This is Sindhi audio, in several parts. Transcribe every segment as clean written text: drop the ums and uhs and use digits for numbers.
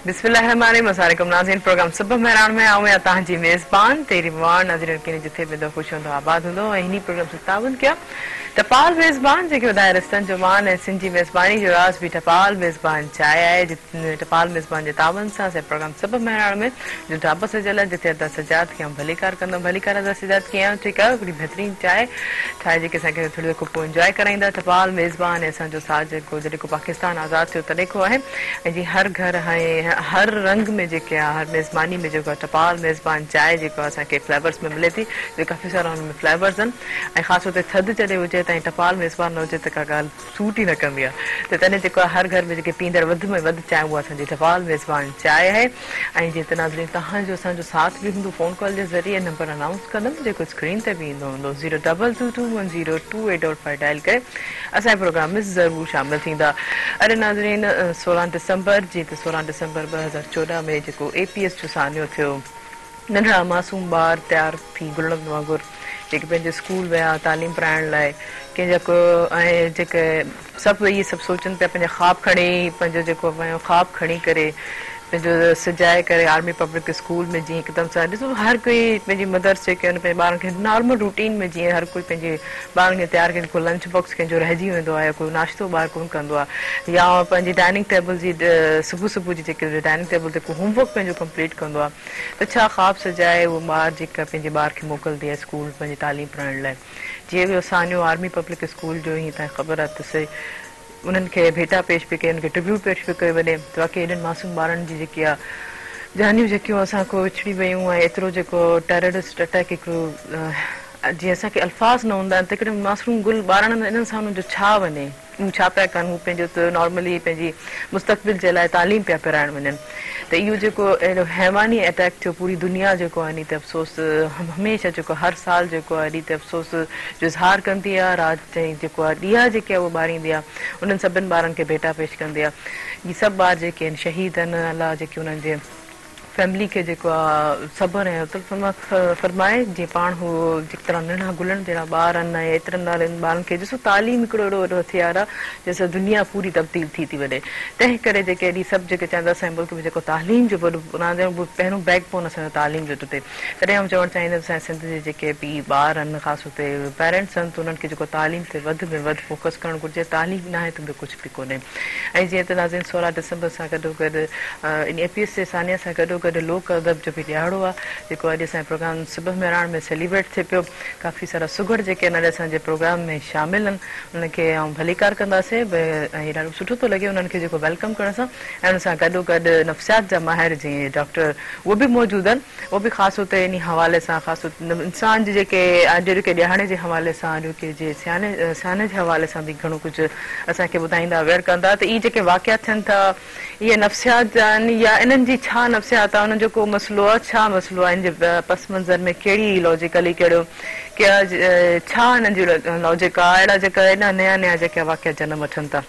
بسم الله الرحمٰن الرحيم السلام عليڪم ناظرين پروگرام صبح مهراڻ ۾ آئون آهيان توهان جي ميزبان تيري مواڻ ناظرين يقين جٿي به هوندؤ خوش هوندؤ آباد هوندؤ ۽ هني پروگرام سان تعاون ڪيا ٽپال ميزبان جيڪي وڌائي رشتن جو مان ۽ سنڌ جي ميزباني جو راز به ٽپال ميزبان چانهه آهي ٽپال ميزبان جي تعاون سان اسان پروگرام صبح مهراڻ ۾ جو ڍاٻو سجيل آهي جتي ادا سجاد کي آئون ڀليڪار ڪندم ڀليڪار ادا سجاد ڪيئن آهيو ٺيڪ آهيو هڪڙي بهترين چانهه ٺاهي جيڪي اسان کي ٿوري دير پوء انجواء ڪرائيندا ٽپال ميزبان ۽ اسان جو ساٿ جيڪو جڏهن کان پاڪستان آزاد ٿيو تڏهن کان آهي ۽ جي هر گهر ۽ هر رنگ ۾ جيڪي آهي هر ميزباني ۾ جيڪو آهي ٽپال ميزبان چانهه جيڪو اسان کي فليورس ۾ ملي ٿي جو ڪافي سارا ان ۾ فليورز آهن ۽ خاص طور تي ٿڌ جڏهن هجي ته ۽ ٽپال ميزبان نه هجي ته ڪا ڳالهه سوٽ ئي نه ڪندي آهي ته تڏهن جيڪو آهي هر گهر ۾ جيڪي پيئندڙ وڌ ۾ وڌ چانهه اها اسان جي ٽپال ميزبان چانهه آهي ۽ جيئن ته ناظرين توهان جو اسان جو ساٿ به هوندو فون ڪال جي ذريعي نمبر انائونس ڪندم جيڪو اسڪرين تي به ايندو هوندو zero double two two one zero two eight double five dial ڪري اسان جي پروگرام ۾ ضرور شامل ٿيندا اري ناظرين 16 ڊسمبر جيئن ته 16 ڊسمبر 2014 ۾ جيڪو اي پي ايس جو سانحو ٿيو ننڍڙا معصوم ٻار تيار ٿي گلڙن وانگر جيڪي پنهنجي اسڪول ويا تعليم پرائڻ لاء ڪنهن جا ڪو ۽ جيڪي سڀ اهي سڀ سوچن پيا پنهنجا خواب کڻي پنهنجو جيڪو پنهنجو خواب کڻي ڪري پنهنجو سجائي ڪري آرمي پبلڪ اسڪول ۾ جيئن هڪدم سان ڏسو هر ڪوئي پنهنجي مدرس جيڪي آهن پنهنجي ٻارن کي نارمل روٽين ۾ جيئن هر ڪوئي پنهنجي ٻارن کي تيار ڪري ڪو لنچ باڪس ڪنهن جو رهجي ويندو آهي يا ڪو ناشتو ٻار ڪونه ڪندو آهي يا پنهنجي ڊائننگ ٽيبل جي صبح صبح جي جيڪي ڊائننگ ٽيبل تي ڪو هوم ورڪ پنهنجو ڪمپليٽ ڪندو آهي ته ڇا خواب سجائي اهو ٻار جيڪا پنهنجي ٻار کي موڪلندي آهي اسڪول پنهنجي تعليم پرائڻ لاء جيئن اهو سانحو آرمي پبلڪ اسڪول جو هي تانکي خبر آهي ته سي انهن کي ڀيٽا پيش پئي ڪئي انهن کي ٽربيوٽ پيش پيو ڪيو وڃي ته واقعي ايڏن معصوم ٻارن جي جيڪي آهي جانيون جيڪيون اسان کان وڇڙي ويون ۽ ايترو جيڪو ٽيررسٽ اٽيڪ هڪڙو جيئن اسان کي الفاظ نه هوندا آهن ته هڪڙي معصوم گل ٻارڙن انهن سان انهن جو ڇا وڃي. هو ڇا پيا ڪن، هو پنهنجو ته نارملي پنهنجي مستقبل جي لاء تعليم پيا پرائڻ وڃن ته اهو جيڪو اهڙو حيواني اٽيڪ ٿيو پوري دنيا جيڪو آهي انهي تي افسوس هميشه جيڪو هر سال جيڪو آهي انهي تي افسوس جو اظهار ڪندي آهي رات تائين جيڪو آهي ڏيئا جيڪي آهي اهي ٻاريندي آهي انهن سڀن ٻارن کي ڀيٽا پيش ڪندي آهي هي سڀ ٻار جيڪي آهن شهيد آهن الله جيڪي انهن جي فيملي کي جيڪو آ صبر ۽ عطا فرمائي جيئن پاڻ هو جيڪي طرح ننڍا گلن جهڙا ٻار آهن ۽ ايترن نارن ٻارن کي ڏسو تعليم هڪڙو اهڙو وڏو هٿيار آ جنهن سان دنيا پوري تبديل ٿي ٿي وڃي تنهن ڪري جيڪي اڄ سڀ جيڪي چون ٿا اسان جي ملڪ ۾ جيڪو تعليم جو وڏو بنياد آهي اهو پهريون بيڪ بون اسان جو تعليم جو ٿو ٿئي تڏهن آئون چوڻ چاهيندس اسان جي سنڌ جي جيڪي به ٻار آهن خاص طور تي پيرنٽس آهن ته انهن کي جيڪو تعليم تي وڌ ۾ وڌ فوڪس ڪرڻ گهرجي تعليم ناهي ته ٻيو ڪجهه به ڪونهي ۽ جيئن ته ناظرين 16 ڊسمبر سان گڏوگڏ ان اي پي ايس جي سانحي سان گڏوگڏ لوڪ ادب جو به ڏهاڙو آهي جيڪو اڄ اسان جي پروگرام صبح مهراڻ ۾ سيليبريٽ ٿئي پيو ڪافي سارا سگهڙ جيڪي آهن اڄ اسان جي پروگرام ۾ شامل آهن انهن کي آئون ڀليڪار ڪنداسين به ۽ ڏاڍو سٺو ٿو لڳي انهن کي جيڪو welcome ڪرڻ سان ۽ ان سان گڏوگڏ نفسيات جا ماهر جيئن ڊاڪٽر اهي به موجود آهن اهو به خاص طور تي انهي حوالي سان خاص طور تي انسان جي جيڪي اڄوڪي ڏهاڙي جي حوالي سان اڄوڪي جي سياني سانحي جي حوالي سان به گهڻو ڪجهه اسان کي ٻڌائيندا اويئر ڪندا ته اهي جيڪي واقعا ٿين ٿا اهي نفسيات جا آهن يا انهن جي ڇا نفسيات آهي انهن جو ڪو مسئلو آهي ڇا مسئلو آهي ان جي پس منظر ۾ ڪهڙي لاجيڪلي ڪهڙو ڇا انهن جي لاجڪ آهي اهڙا جيڪا ايڏا نيا نيا جيڪي واقعا جنم وٺن ٿا.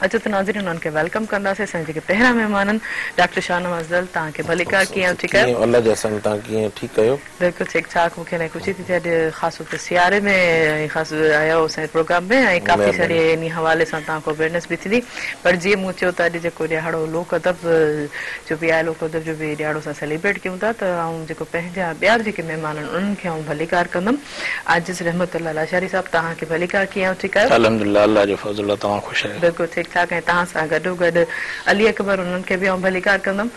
اچو ته ناظرين انهن کي welcome ڪنداسين اسان جا جيڪي پهريان مهمان آهن ڊاڪٽر شاهنواز دل توهان کي ڀليڪار ڪيئن آهيو ٺيڪ آهيو. الله جي احسان توهان ڪيئن ٺيڪ آهيو. بلڪل ٺيڪ ٺاڪ مون کي الاهي خوشي ٿي ٿئي اڄ خاص طور تي سياري ۾ ۽ خاص آيا آهيو اسان جي پروگرام ۾ ۽ ڪافي ساري انهي حوالي سان توهان کي اويئرنيس به ٿيندي پر جيئن مون چيو ته اڄ جيڪو ڏهاڙو لوڪ ادب جو به آهي لوڪ ادب جو به ڏهاڙو اسان سيليبريٽ ڪيون ٿا ته آئون جيڪو پنهنجا ٻيا به جيڪي مهمان آهن انهن کي آئون ڀليڪار ڪندم عاجز رحمت الله لاشاري صاحب توهان کي ڀليڪار ڪيئن آهيو ٺيڪ آهيو. الحمدلله الله جو فضل آ توهان خوش آهيو. بلڪل ٺيڪ ٺاڪ ۽ توهان سان گڏو گڏ علي اڪبر انهن کي به آئون ڀليڪار ڪندم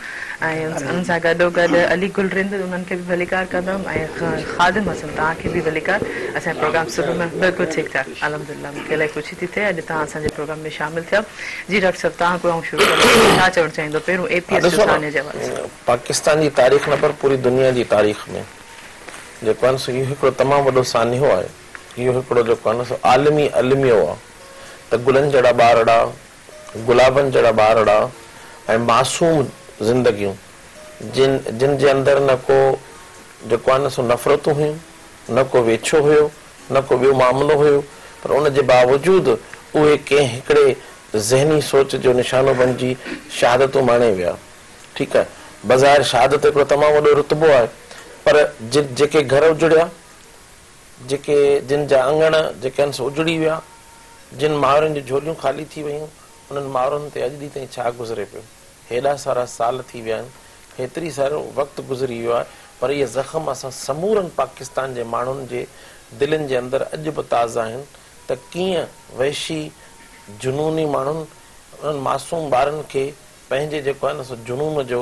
۽ انهن سان گڏو گڏ علي گل رند انهن کي به ڀليڪار ڪندم ۽ خادم حسن توهان کي به ڀليڪار اسان جي پروگرام صبح ۾ بلڪل ٺيڪ ٺاڪ الحمدلله مون کي الاهي خوشي ٿي ٿئي اڄ توهان اسان جي پروگرام ۾ شامل ٿيا جي ڊاڪٽر صاحب توهان کان آئون شروع ڪندس ڇا چوڻ چاهيندو پهريون اي پي ايس جو ڏسو سانحي جي حوالي نه سان. پاڪستان جي تاريخ نه پر پوري دنيا جي تاريخ ۾ جيڪو آهي نه سو اهو هڪڙو تمام وڏو سانحو آهي. اهو هڪڙو جيڪو آهي نه سو عالمي الميو آهي ته گلن جهڙا ٻارڙا، گلابن جهڙا ٻارڙا ۽ معصوم زندگيون جن جن جي اندر نه ڪو جيڪو آهي نه سو نفرتون هيون، نه ڪو ويڇو هيو، نه ڪو ٻيو معاملو هيو پر ان جي باوجود اهي ڪنهن هڪڙي ذهني سوچ جو نشانو بڻجي شهادتون ماڻي ويا. ٺيڪ آهي. بظاهر شهادت هڪڙو تمام وڏو رتبو آهي پر جيڪي گهر اجڙيا، جيڪي جن جا اڱڻ جيڪي آهن سو اجڙي ويا، جن مائرن جون جهوليون خالي ٿي ويون، انهن مائرن تي اڄ ڏينهن تائين ڇا گذري پيو؟ هيڏا سارا سال ٿي ويا آهن، هيتري سارو وقت گذري ويو آهي پر اهي زخم اسان سمورن پاڪستان جي ماڻهن جي دلين جي اندر اڄ به تازا آهن ته ڪيئن وحشي جنوني ماڻهن انهن معصوم ٻارن کي پنهنجي جيڪو آهي نه سو جنون جو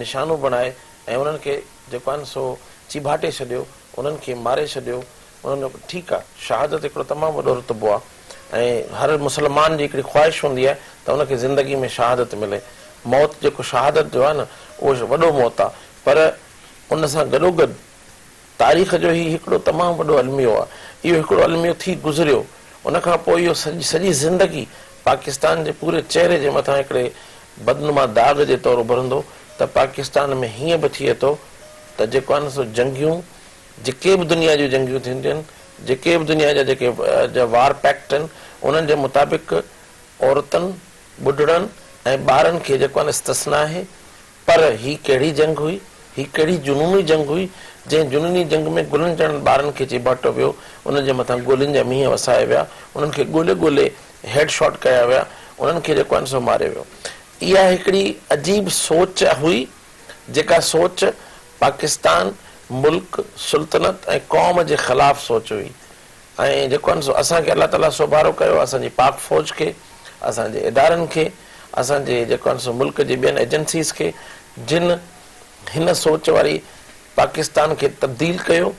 نشانو بڻائي ۽ انهن کي جيڪو آهي نه سو چيڀاٽي ڇڏيو، انهن کي ماري ڇڏيو، انهن جو ٺيڪ آهي شهادت هڪڙو تمام وڏو رتبو آهي ۽ هر مسلمان جي هڪڙي خواهش هوندي آهي ته ان کي زندگي ۾ شهادت ملي، موت جيڪو شهادت جو آهي نه اهو وڏو موت آهي پر ان سان گڏوگڏ تاريخ جو هي هڪڙو تمام وڏو الميو آهي. اهو هڪڙو الميو ٿي گذريو، ان کان پوء اهو سڄي زندگي پاڪستان جي پوري چهري جي مٿان هڪڙي بدنما داغ جي طور اڀرندو ته پاڪستان ۾ هيئن به ٿئي ٿو ته جيڪو آهي نه سو جنگيون جيڪي به دنيا جون جنگيون ٿينديون آهن، جيڪي به دنيا جا جيڪي وار پيڪٽ آهن انهن جي مطابق عورتن، ٻڍڙن ۽ ٻارن کي جيڪو آهي نه استثنا آهي پر هي ڪهڙي جنگ هئي؟ هي ڪهڙي جنوني جنگ هئي، جنهن جنوني جنگ ۾ گلن جهڙن ٻارن کي چيڀاٽيو ويو، انهن جي مٿان گولين جا مينهن وسايا ويا، انهن کي ڳولي ڳولي هيڊ شاٽ ڪيا ويا، انهن کي جيڪو آهي سو ماريو ويو. اها هڪڙي عجيب سوچ هئي، جيڪا سوچ پاڪستان، ملڪ، سلطنت ۽ قوم جي خلاف سوچ هئي. ۽ جيڪو آهي سو اسان کي الله تعاليٰ سوڀارو ڪيو اسان جي پاڪ فوج کي، اسان جي ادارن کي، اسان جي جيڪو آهي سو ملڪ جي ٻين ايجنسيز کي جن هن سوچ واري پاڪستان کي تبديل ڪيو،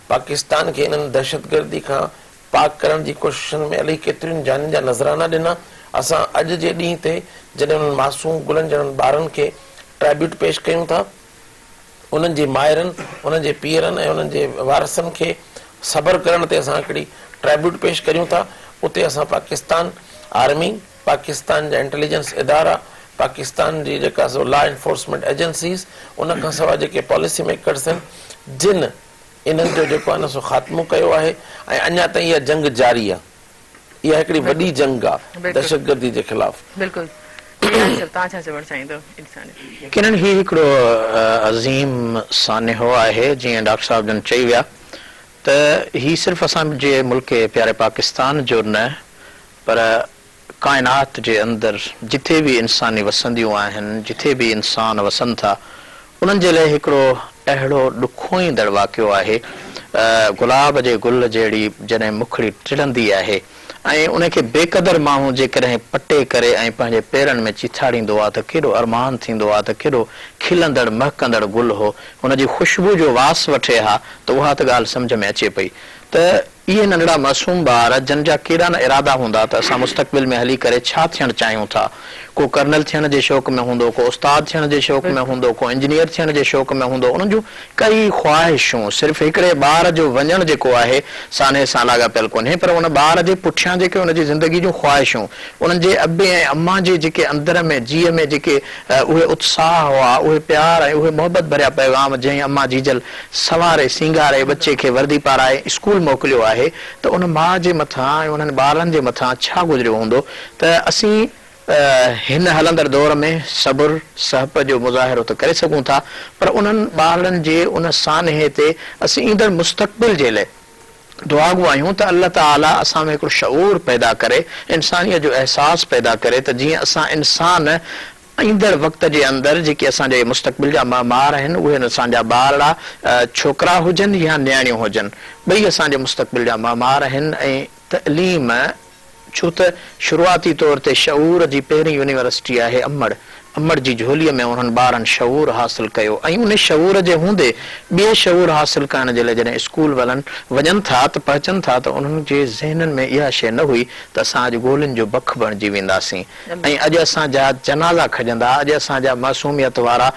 پاڪستان کي انهن دهشتگردي کان پاڪ ڪرڻ جي ڪوششن ۾ الائي ڪيترين جانين جا نذرانا ڏنا، اسان اڄ جي ڏينهن تي جڏهن انهن معصوم گلن جهڙن ٻارن کي ٽريبيوٽ پيش ڪيون ٿا. انهن جي مائرن، انهن جي پيئرن ۽ انهن جي وارثن کي صبر ڪرڻ تي اسان هڪڙي ٽريبيوٽ پيش ڪريون ٿا. اتي اسان پاڪستان آرمي، پاڪستان جا انٽيليجنس ادارا، پاڪستان جي جيڪا سو لا انفورسمينٽ ايجنسيز، ان کان سواء جيڪي پاليسي ميڪرز آهن جن انهن جو جيڪو آهي نه سو خاتمو ڪيو آهي ۽ اڃا تائين اها جنگ جاري آهي. اها هڪڙي وڏي جنگ آ دهشتگردي جي خلاف. بلڪل جي آصف توهان ڇا چوڻ چاهيندو انسانيت. يقينن هي هڪڙو عظيم سانحو آهي جيئن ڊاڪٽر صاحب جن چئي ويا ته هي صرف اسان جي ملڪ پياري پاڪستان جو نه پر ڪائنات جي اندر جٿي به انساني وسنديون آهن جٿي به انسان وسن ٿا انهن جي لئه هڪڙو اهڙو ڏکوئيندڙ واقعو آهي. گلاب جي گل جهڙي جڏهن مکڙي ٽڙندي آهي ۽ ان کي بي قدر ماڻهو جيڪڏهن پٽي ڪري ۽ پنهنجي پيرن ۾ چيٿاڙيندو آ ته ڪيڏو ارمان ٿيندو آ ته ڪيڏو کلندڙ مهڪندڙ گل هو ان جي خوشبو جو واس وٺي ها ته اها ته ڳالهه سمجهه ۾ اچي پئي ته اهي ننڍڙا معصوم ٻار جن جا ڪيڏا نه ارادا هوندا ته اسان مستقبل ۾ هلي ڪري ڇا ٿيڻ چاهيون ٿا. ڪو ڪرنل ٿيڻ جي شوق ۾ هوندو، ڪو استاد ٿيڻ جي شوق ۾ هوندو، ڪو انجنيئر ٿيڻ جي شوق ۾ هوندو، انهن جون ڪئي خواهشون صرف هڪڙي ٻار جو وڃڻ جيڪو آهي سانحي سان لاڳاپيل ڪونهي پر ان ٻار جي پٺيان جيڪي ان جي زندگي جون خواهشون، انهن جي ابي ۽ امان جي جيڪي اندر ۾ جيء ۾ جيڪي اهي اتساهه هئا، اهي پيار ۽ اهي محبت ڀريا پيغام جنهن امان جيجل سنواري سينگاري ٻچي کي وردي پارائي اسڪول موڪليو آهي ته ان ماء جي مٿان ۽ انهن ٻارن جي مٿان ڇا گذريو هوندو ته اسين هن هلندڙ دور ۾ صبر سهپ جو مظاهرو ته ڪري سگهون ٿا پر انهن ٻارڙن جي ان سانحي تي اسين ايندڙ مستقبل جي لئه دعاگو آهيون ته الله تعالي اسان ۾ هڪڙو شعور پيدا ڪري انسانيت جو احساس پيدا ڪري ته جيئن اسان انسان ايندڙ وقت جي اندر جيڪي اسان جي مستقبل جا معمار آهن اهي اسان جا ٻارڙا ڇوڪرا هجن يا نياڻيون هجن ٻئي اسان جي مستقبل جا معمار آهن ۽ تعليم ڇو ته شروعاتي طور تي شعور جي پهرين يونيورسٽي آهي امڙ امڙ جي جهوليء ۾ انهن ٻارن شعور حاصل ڪيو ۽ ان شعور جي هوندي ٻئي شعور حاصل ڪرڻ جي لاء جڏهن اسڪول ولن وڃن ٿا ته پهچن ٿا ته انهن جي ذهنن ۾ اها شيء نه هئي ته اسان اڄ گولين جو بک بڻجي وينداسين. ۽ اڄ اسان جا جنازا کڄندا، اڄ اسان جا معصوميت وارا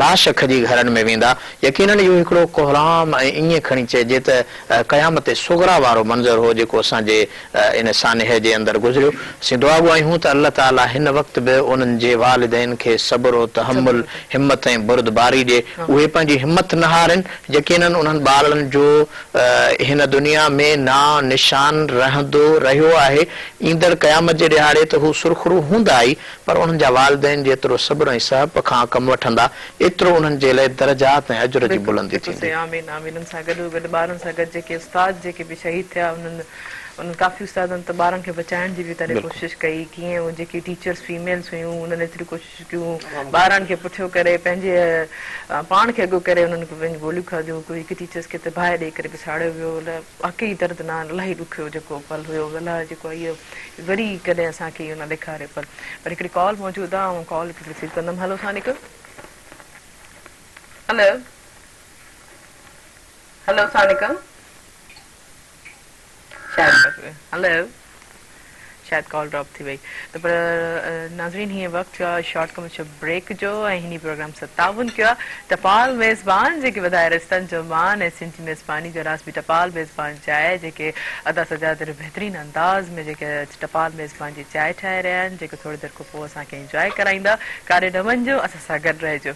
لاش کڄي گهرن ۾ ويندا. يقينن اهو هڪڙو ڪهرام ۽ ائين کڻي چئجي ته قيامت صغريٰ وارو منظر هو جيڪو اسان جي ان سانحي جي اندر گذريو. اسين دعاگو آهيون ته الله تعاليٰ هن وقت به انهن جي والدين کي صبر و تحمل، همت ۽ بردباري ڏي. اهي پنهنجي همت نه هارين. يقينن انهن ٻارڙن جو هن دنيا ۾ نانء نشان رهندو رهيو آهي. ايندڙ قيامت جي ڏهاڙي ته هو سرخرو هوندا ئي، پر انهن جا والدين جيترو صبر ۽ سهپ کان ڪم وٺندا، ايترو انهن جي لئه درجات ۽ اجر جي بلڪل بلندي بلڪل ٿيندي. صحيح آمين آمين ان سان گڏو گڏ ٻارن سان گڏ جيڪي استاد جيڪي به شهيد ٿيا انهن انهن ڪافي استادن ته ٻارن کي بچائڻ جي به تڏهن ڪوشش ڪئي ڪيئن اهي جيڪي ٽيچرس فيميلز هيون انهن ايتري ڪوشش ڪيون ٻارن کي پٺيو ڪري پنهنجي پاڻ کي اڳيو ڪري انهن پنهنجون گوليون کاڌيون ڪوئي هڪ ٽيچرس کي ته باهه ڏئي ڪري به ساڙيو ويو واقعي دردناڪ الاهي ڏکيو جيڪو پل هيو الله جيڪو اهو وري ڪڏهن اسان کي اهو نه ڏيکاري پل پر هڪڙي ڪال موجود آهي آئون ڪال رسيو ڪندم هلو السلام عليڪم هلو هلو السلام عليڪم شايد هلو شايد ڪال ڊراپ ٿي وئي ته پر ناظرين هينئر وقت ٿيو آهي شارٽ ڪمرشل بريڪ جو ۽ هني پروگرام سان تعاون ڪيو آهي ٽپال ميزبان جيڪي وڌائي رشتن جو مان ۽ سنڌ جي ميزباني جو راز به ٽپال ميزبان چانهه جيڪي ادا سجاد اهڙي بهترين انداز ۾ جيڪي ٽپال ميزبان جي چانهه ٺاهي رهيا آهن جيڪي ٿوري دير کان پوء اسان کي انجواء ڪرائيندا ڪاڏي نه وڃجو اسان سان گڏ رهجو.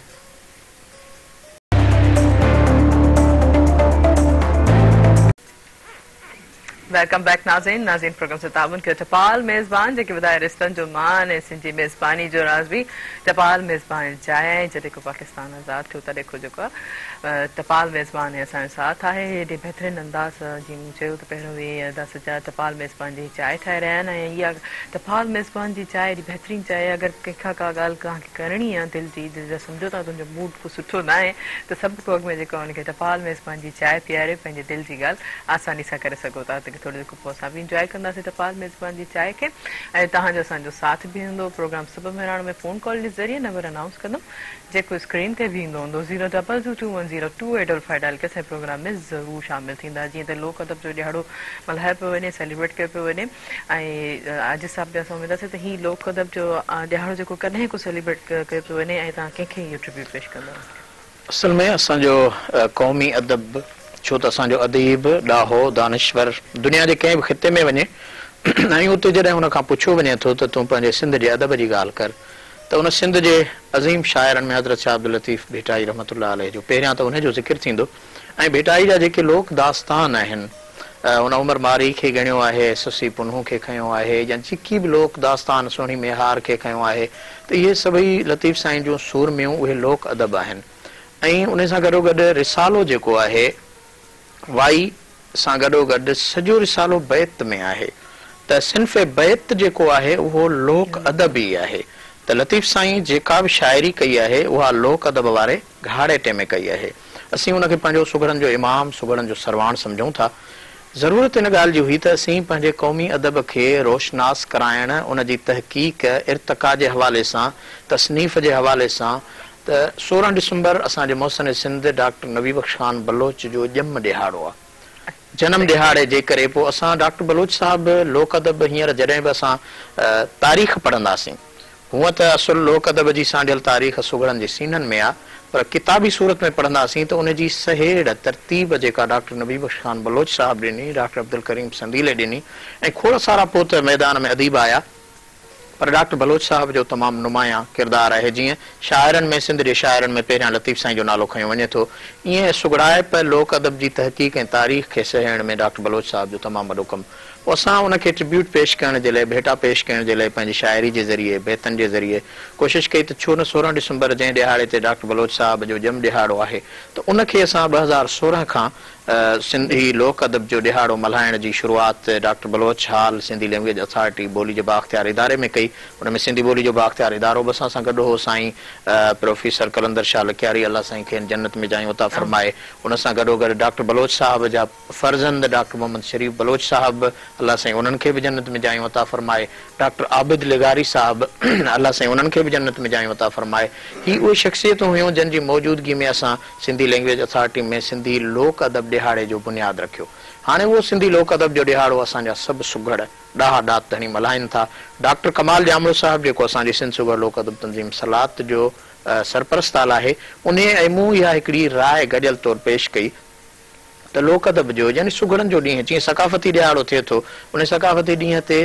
Welcome back ناظرين ناظرين پروگرام سان تعاون ڪيو ٽپال ميزبان جيڪي وڌائي رشتن جو مان ۽ سنڌ جي ميزباني جو راز به ٽپال ميزبان چانهه ۽ جڏهن کان پاڪستان آزاد ٿيو تڏهن کان جيڪو آهي ٽپال ميزبان ۽ اسان جو ساٿ آهي هيڏي بهترين انداز سان جيئن مون چيو ته پهريون به ادا سجاد ٽپال ميزبان جي چانهه ٺاهي رهيا آهن ۽ اها ٽپال ميزبان جي چانهه ايڏي بهترين چانهه اگر ڪنهن کان ڪا ڳالهه توهان کي ڪرڻي آ دل جي جي سمجهو ٿا تنهنجو موڊ ڪو سٺو ناهي ته سڀ کان اڳ ۾ جيڪو ان کي ٽپال ميزبان جي چانهه پياري پنهنجي دل جي ڳالهه آساني سان ڪري سگهو ٿا ته ٿوري دير کان پوء اسان به انجواء ڪنداسين ٽپال ميزبان جي چانهه کي ۽ توهان جو اسان جو ساٿ به هوندو پروگرام صبح مهراڻ ۾ فون ڪال جي ذريعي نمبر انائونس ڪندم جيڪو اسڪرين تي به ايندو هوندو zero double two two one zero two eight double five dial ڪري اسان جي پروگرام ۾ ضرور شامل ٿيندا جيئن ته لوڪ ادب جو ڏهاڙو ملهايو پيو وڃي سيليبريٽ ڪيو پيو وڃي ۽ عاجز صاحب به اسان اميد آهي ته هي لوڪ ادب جو ڏهاڙو جيڪو ڪڏهن ڪو سيليبريٽ ڪيو پيو وڃي ۽ توهان ڪنهن کي اهو ٽربيوٽ پيش ڪندؤ؟ اصل ۾ اسان جو قومي ادب ڇو ته اسان جو اديب، ڏاهو، دانشور دنيا جي ڪنهن به خطي ۾ وڃي ۽ اتي جڏهن ان کان پڇيو وڃي ٿو ته تون پنهنجي سنڌ جي ادب جي ڳالهه ڪر ته ان سنڌ جي عظيم شاعرن ۾ حضرت شاهه عبداللطيف ڀٽائي رحمة الله عليه جو پهريان ته انهي جو ذڪر ٿيندو ۽ ڀٽائي جا جيڪي لوڪ داستان آهن ان عمر مارئي کي ڳڻيو آهي، سسئي پنهون کي کنيو آهي يا جيڪي به لوڪ داستان سهڻي ميهار کي کنيو آهي ته اهي سڀئي لطيف سائين جون سورميون اهي لوڪ ادب آهن ۽ انهي سان گڏوگڏ رسالو جيڪو آهي وائي سان گڏوگڏ سڄو رسالو بيت ۾ آهي ته صنف بيت جيڪو آهي اهو لوڪ ادب ئي آهي ته لطيف سائين جيڪا به شاعري ڪئي آهي اها لوڪ ادب واري گهاڙيٽي ۾ ڪئي آهي. اسين ان کي پنهنجو سگهڙن جو امام، سگهڙن جو سرواڻ سمجهون ٿا. ضرورت ان ڳالهه جي هئي ته اسين پنهنجي قومي ادب کي روشناس ڪرائڻ، ان جي تحقيق، ارتقا جي حوالي سان، تصنيف جي حوالي سان ته 16 ڊسمبر اسان جي محسن سنڌ ڊاڪٽر نبي بخش خان بلوچ جو ڄم ڏهاڙو آ. جنم ڏهاڙي جي ڪري پوء اسان ڊاڪٽر بلوچ صاحب لوڪ ادب هينئر جڏهن به اسان تاريخ پڙهنداسين هونء ته اصل لوڪ ادب جي سانڍيل تاريخ سگهڙن جي سينن ۾ آ، پر ڪتابي صورت ۾ پڙهنداسين ته ان جي سهيڙ، ترتيب، جيڪا ڊاڪٽر نبي بخش خان بلوچ صاحب ڏني، ڊاڪٽر عبدالڪريم سنديلي ڏني ۽ کوڙ سارا پوء ته ميدان ۾ اديب آيا، پر ڊاڪٽر بلوچ صاحب جو تمام نمايان ڪردار آهي. جيئن شاعرن ۾ سنڌ جي شاعرن ۾ پهريان لطيف سائين جو نالو کنيو وڃي ٿو، ايئن سگهڙائپ، لوڪ ادب جي تحقيق ۽ تاريخ کي سهيڙڻ ۾ ڊاڪٽر بلوچ صاحب جو تمام وڏو ڪم پوء اسان ان کي ٽربيوٽ پيش ڪرڻ جي لئه، ڀيٽا پيش ڪرڻ جي لئه پنهنجي شاعري جي ذريعي، بيتن جي ذريعي ڪوشش ڪئي ته ڇو نه 16 ڊسمبر جنهن ڏهاڙي تي ڊاڪٽر بلوچ صاحب جو ڄم ڏهاڙو آهي ته ان کي اسان 2016 کان سنڌي لوڪ ادب جو ڏهاڙو ملهائڻ جي شروعات doctor Baloch hall Sindhi language authority ٻولي جي بااختيار اداري ۾ ڪئي. ان ۾ سنڌي ٻولي جو بااختيار ادارو به اسان سان گڏ هو. سائين پروفيسر قلندر شاهه لڪياري الله سائين کين جنت ۾ جايون عطا فرمائي. ان سان گڏوگڏ ڊاڪٽر بلوچ صاحب جا فرزند ڊاڪٽر محمد شريف بلوچ صاحب به الله سائين انهن کي به جنت ۾ جايون عطا فرمائي، ڊاڪٽر عابد لغاري صاحب الله سائين انهن کي به جنت ۾ جايون عطا فرمائي. هي اهي شخصيتون هيون جن جي موجودگي ۾ اسان سنڌي لينگويج اٿارٽي ۾ سنڌي لوڪ ادب ڏهاڙي جو بنياد رکيو. هاڻي اهو سنڌي لوڪ ادب جو ڏهاڙو اسان جا سڀ سگهڙ، ڏاها ڏات ڌڻي ملهائين ٿا. ڊاڪٽر ڪمال ڄامڙو صاحب جيڪو اسان جي سنڌ سگهڙ لوڪ ادب تنظيم سلات جو سرپرست اعليٰ آهي، انهي ۽ مون اها هڪڙي راء گڏيل طور پيش ڪئي ته لوڪ ادب جو يعني سگهڙن جو ڏينهن جيئن ثقافتي ڏهاڙو ٿئي ٿو ان ثقافتي ڏينهن تي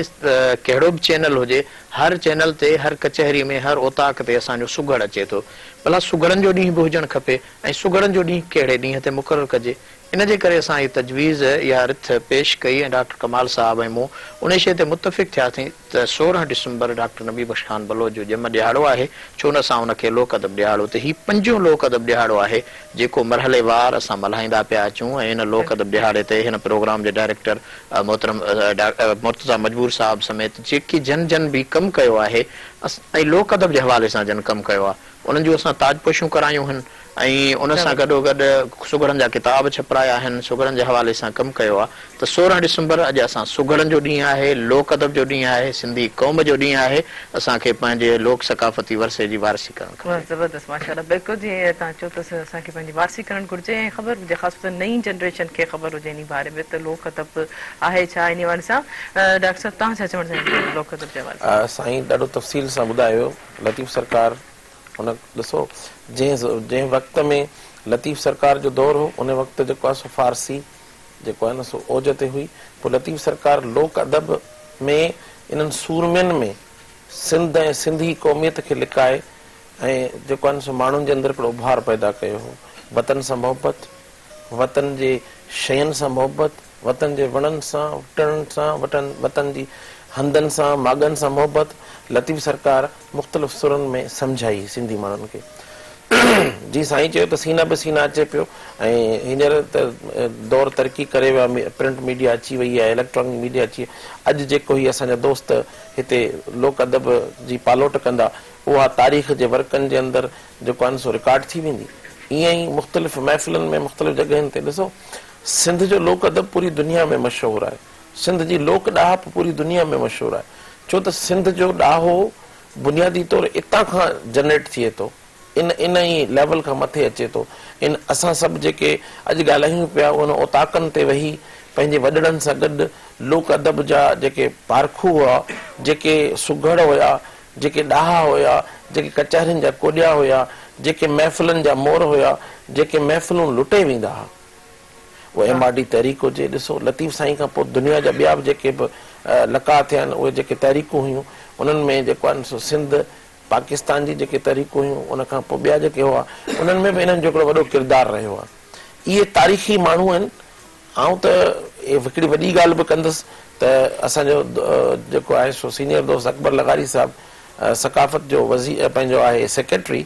ڪهڙو به چينل هجي هر چينل تي هر ڪچهري ۾ هر اوطاق تي اسان جو سگهڙ اچي ٿو ڀلا سگهڙن جو ڏينهن به هجڻ کپي ۽ سگهڙن جو ڏينهن ڪهڙي ڏينهن تي مقرر ڪجي ان جي ڪري اسان هي تجويز يا رٿ پيش ڪئي ۽ ڊاڪٽر ڪمال صاحب ۽ مون انهي شيء تي متفق ٿياسين ته 16 ڊسمبر ڊاڪٽر نبي بخش خان بلوچ جو ڄم ڏهاڙو آهي، ڇو نه اسان ان کي لوڪ ادب ڏهاڙو ته هي پنجون لوڪ ادب ڏهاڙو آهي، جيڪو مرحلي وار اسان ملهائيندا پيا اچون ۽ ان لوڪ ادب ڏهاڙي تي هن پروگرام جي ڊائريڪٽر محترم مرتضيٰ مجبور صاحب سميت جيڪي جن جن به ڪم ڪيو آهي ۽ لوڪ ادب جي حوالي سان جن ڪم ڪيو آهي انهن جون اسان تاجپوشيون ڪرايون هن ۽ ان سان گڏوگڏ سگهڙن جا ڪتاب ڇپرايا آهن، سگهڙن جي حوالي سان ڪم ڪيو آهي ته 16 ڊسمبر اڄ اسان سگهڙن جو ڏينهن آهي، لوڪ ادب جو ڏينهن آهي، سنڌي قوم جو ڏينهن آهي، اسان کي پنهنجي لوڪ ثقافتي ورثي جي وارثي ڪرڻ کپي. واھ زبردست ماشاءالله بلڪل جيئن توهان چيو ته اسان کي پنهنجي وارثي ڪرڻ گهرجي ۽ خبر هجي خاص طور نئين جنريشن کي خبر هجي انهي باري ۾ ته لوڪ ادب آهي ڇا انهي حوالي سان ڊاڪٽر صاحب توهان ڇا چوڻ چاهيندا لوڪ ادب جي حوالي سان. سائين ڏاڍو تفصيل سان ٻڌايو لطيف سرڪار هن ڏسو جنهن جنهن وقت ۾ لطيف سرڪار جو دور هو ان وقت جيڪو آهي سو فارسي جيڪو آهي نه سو اوج تي هئي پوء لطيف سرڪار لوڪ ادب ۾ انهن سورمين ۾ سنڌ ۽ سنڌي قوميت کي لڪائي ۽ جيڪو آهي نه سو ماڻهن جي اندر هڪڙو اڀار پيدا ڪيو هو وطن سان محبت وطن جي شين سان محبت، وطن جي وڻن سان، ٽڻن سان، وٽن وطن جي هنڌن سان، ماڳن سان محبت لطيف سرڪار مختلف سرن ۾ سمجهائي سنڌي ماڻهن کي. جي سائين چيو ته سينا به سينا اچي پيو ۽ هينئر ته دور ترقي ڪري ويو آهي پرنٽ ميڊيا اچي وئي آهي اليڪٽرانڪ ميڊيا اچي اڄ جيڪو هي اسان جا دوست هتي لوڪ ادب جي پالوٽ ڪندا اها تاريخ جي ورقن جي اندر جيڪو آهي نه سو رڪارڊ ٿي ويندي. ائين ئي مختلف محفلن ۾ مختلف جڳهين تي ڏسو سنڌ جو لوڪ ادب پوري دنيا ۾ مشهور آهي. سنڌ جي لوڪ ڏاهپ پوري دنيا ۾ مشهور آهي. ڇو ته سنڌ جو ڏاهو بنيادي طور اتان کان جنريٽ ٿئي ٿو. ان ان ئي ليول کان مٿي اچي ٿو. ان اسان سڀ جيڪي اڄ ڳالهايون پيا ان اوطاقن تي ويهي پنهنجي وڏڙن سان گڏ لوڪ ادب جا جيڪي پارکو هئا، جيڪي سگهڙ هيا، جيڪي ڏاها هيا، جيڪي ڪچهرين جا ڪوڏيا هيا، جيڪي محفلن جا مور هيا، جيڪي محفلون لٽي ويندا ها. اهو ايم آر ڊي تحريڪ هجي، ڏسو لطيف سائين کان پوء دنيا جا ٻيا به جيڪي به لقاء ٿيا آهن، اهي جيڪي تحريڪون هيون، انهن ۾ جيڪو آهي سو سنڌ، پاڪستان جي جيڪي تحريڪون هيون، ان کان پوء ٻيا جيڪي هئا، انهن ۾ به انهن جو هڪڙو وڏو ڪردار رهيو آهي. اهي تاريخي ماڻهو آهن. آئون ته هڪڙي وڏي ڳالهه به ڪندس ته اسان جو جيڪو آهي سو سينيئر دوست اڪبر لغاري صاحب ثقافت جو وزير پنهنجو آهي سيڪريٽري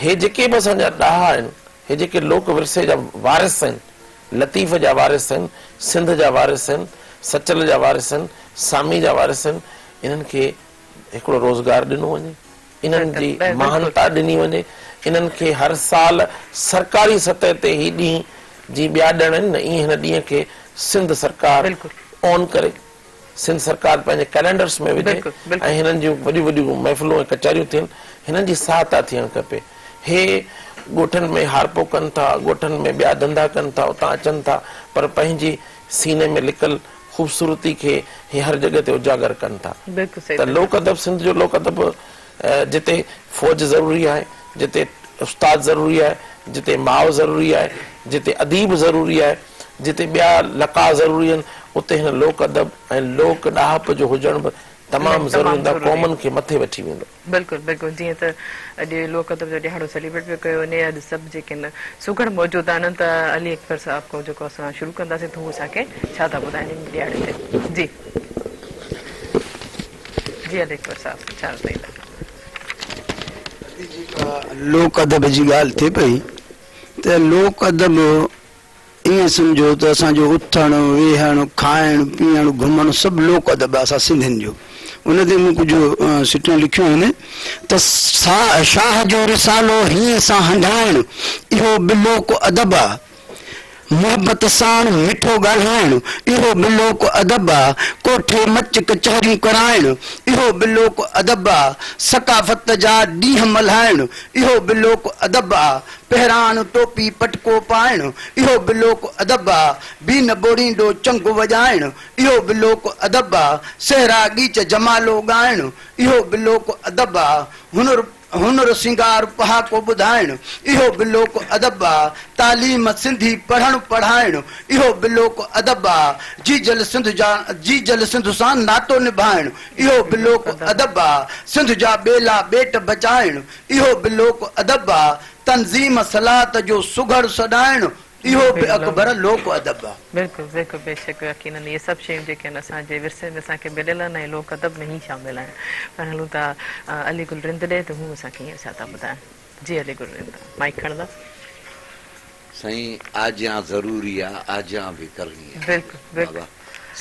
هي جيڪي به اسان جا ڏاها آهن هي جيڪي لوڪ ورثي جا وارث آهن لطيف جا وارث آهن سنڌ جا وارث آهن سچل جا وارث آهن سامي جا وارث آهن انهن کي هڪڙو روزگار ڏنو وڃي. انهن جي مهانتا ڏني وڃي، انهن کي هر سال سرڪاري سطح تي هي ڏينهن جيئن ٻيا ڏڻ آهن نه ايئن هن ڏينهن کي سنڌ سرڪار اون ڪري، سنڌ سرڪار پنهنجي ڪئلينڊرس ۾ وجهي ۽ هنن جون وڏيون وڏيون محفلون ۽ ڪچهريون ٿين، هنن جي سهائتا ٿيڻ کپي. هي ڳوٺن ۾ هارپو ڪن ٿا، ڳوٺن ۾ ٻيا ڌنڌا ڪن ٿا، اتان اچن ٿا پر پنهنجي سيني ۾ لڪل خوبصورتي کي هي هر جڳهه تي اجاگر ڪن ٿا ته لوڪ ادب سنڌ جو لوڪ ادب جتي فوج ضروري آهي جتي استاد ضروري آهي جتي ماء ضروري آهي جتي اديب ضروري آهي جتي ٻيا لقاء ضروري آهن اتي هن لوڪ ادب ۽ لوڪ ڏاهپ جو هجڻ به تمام ضروري هوندو آهي قومن کي مٿي وٺي ويندو. بلڪل بلڪل جيئن ته اڄ لوڪ ادب جو ڏهاڙو سيليبريٽ پيو ڪيو وڃي اڄ سڀ جيڪي آهن سگهڙ موجود آهن ته علي اڪبر صاحب کان جيڪو اسان شروع ڪنداسين ته هو اسان کي ڇا ٿا ٻڌائن ان ڏهاڙي تي جي جي علي اڪبر صاحب ڇا ٻڌائيندا. ادي جيڪا لوڪ ادب جي ڳالهه ٿئي پئي ته لوڪ ادب ائين سمجهو ته اسان جو اٿڻ، ويهڻ، کائڻ، پيئڻ، گهمڻ سڀ لوڪ ادب آهي اسان سنڌين جو. ان تي مون ڪجهه سٽون لکيون آهن ته شاهه جو رسالو هينئين سان هنڍائڻ اهو به لوڪ ادب آ. محبت ساڻ مٺو ڳالهائڻ اهو به لوڪ ادب آ. ڪوٺي مچ ڪچهريون ڪرائڻ اهو به لوڪ ادب آ. ثقافت جا ڏينهن ملهائڻ اهو به لوڪ ادب آ. پهراڻ، ٽوپي، پٽڪو پائڻ، اهو به لوڪ ادب آ. بين ٻوڙينڊو چنگ وڄائڻ، اهو به لوڪ ادب آ. سهرا ڳيچ جمالو ڳائڻ، اهو به لوڪ ادب آ. هنر هنر سينگار پهاڪو ٻڌائڻ، اهو به لوڪ ادب آ. تعليم سنڌي پڙهڻ پڙهائڻ، اهو به لوڪ ادب آ. جيجل سنڌ جا جيجل سنڌ سان ناتو نڀائڻ، اهو به لوڪ ادب آ. سنڌ جا ٻيلا ٻيٽ بچائڻ، اهو به لوڪ ادب آ. تنظيم صلات جو سگهڙ سڏائڻ، اهو به اڪبر لوڪ ادب آ. بلڪل بلڪل بيشڪ يقينن اهي سڀ شيون جيڪي آهن اسان جي ورثي ۾ اسان کي مليل آهن ۽ لوڪ ادب ۾ ئي شامل آهن پر هلون ٿا علي گل رند ڏي ته هو اسان کي هينئر ڇا ٿا ٻڌائن جي علي گل رند مائيڪ کڻندا. سائين آجيان ضروري آ آجيان به ڪرڻي آ. بلڪل بلڪل. بابا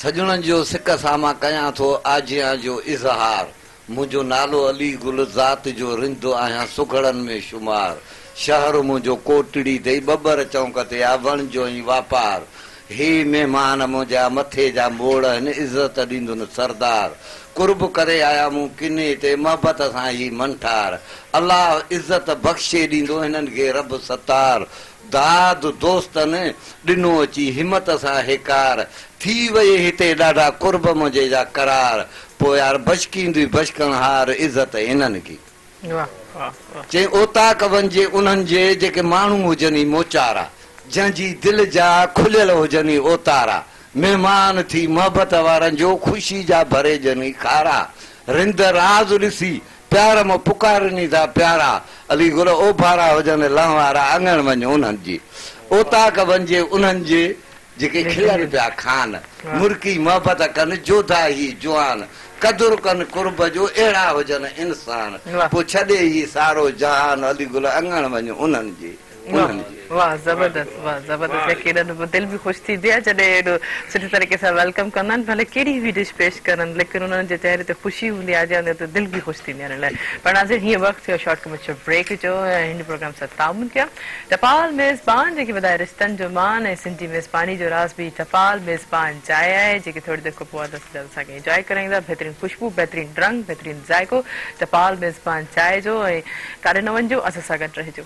سڄڻن جو سڪ سان مان ڪيان ٿو آجيان جو اظهار منهنجو نالو علي گل ذات جو رند آهيان سگهڙن ۾ شمار شهر منهنجو ڪوٽڙي تي ٻٻر چونڪ تي آ وڻج ۽ واپار هي مهمان منهنجا مٿي جا موڙ هن عزت ڏيندن سردار قرب ڪري آيا مون ڪني تي محبت سان هي منٺار الله عزت بخشي ڏيندو هنن کي رب ستار داد دوستن ڏنو اچي همت سان هيڪار ٿي وئي هتي ڏاڍا قرب منهنجي جا قرار پوء يار بشڪيندي بشڪڻهار عزت هنن کي. چئي اوطاق وڃجي انهن جي جيڪي ماڻهو هجن ئي موچارا جنهن جي دل جا کليل هجن ئي اوتارا مهمان ٿي محبت وارن جو خوشي جا ڀريجن ئي کارا رند راز ڏسي پيار مان پڪارين ئي ٿا پيارا علي گل اوڀارا هجن لهنوارا اڱڻ وڃ انهن جي اوطاق وڃجي انهن جي جيڪي کلن پيا کان، مرڪي محبت ڪن، جوڌا هي جوان، قدر ڪن قرب جو، اهڙا هجن انسان، پوء ڇڏي هي سارو جهان، علي گل اڱڻ وڃ انهن جي، انهن جي. واه زبردست واه زبردست يقينن دل به خوش ٿيندي آهي جڏهن ايڏو سٺي طريقي سان welcome ڪندا آهن ڀلي ڪهڙي به ڊش پيش ڪرن ليڪن انهن جي چهري تي خوشي هوندي آهي جنهن تي دل به خوش ٿيندي آهي ان لاء پر ناظرين هيء وقت ٿيو شارٽ ڪمرشل بريڪ جو ۽ هن پروگرام سان تعاون ڪيا ٽپال ميزبان جيڪي وڌائي رشتن جو مان ۽ سنڌ جي ميزباني جو راز به ٽپال ميزبان چانهه آهي جيڪي ٿوري دير کان پوء ادا سجاد اسان کي انجوائي ڪرائيندا بهترين خوشبو بهترين رنگ بهترين ذائقو ٽپال ميزبان چانهه جو ۽ ڪاڏي نه وڃجو اسان سان گڏ رهجو.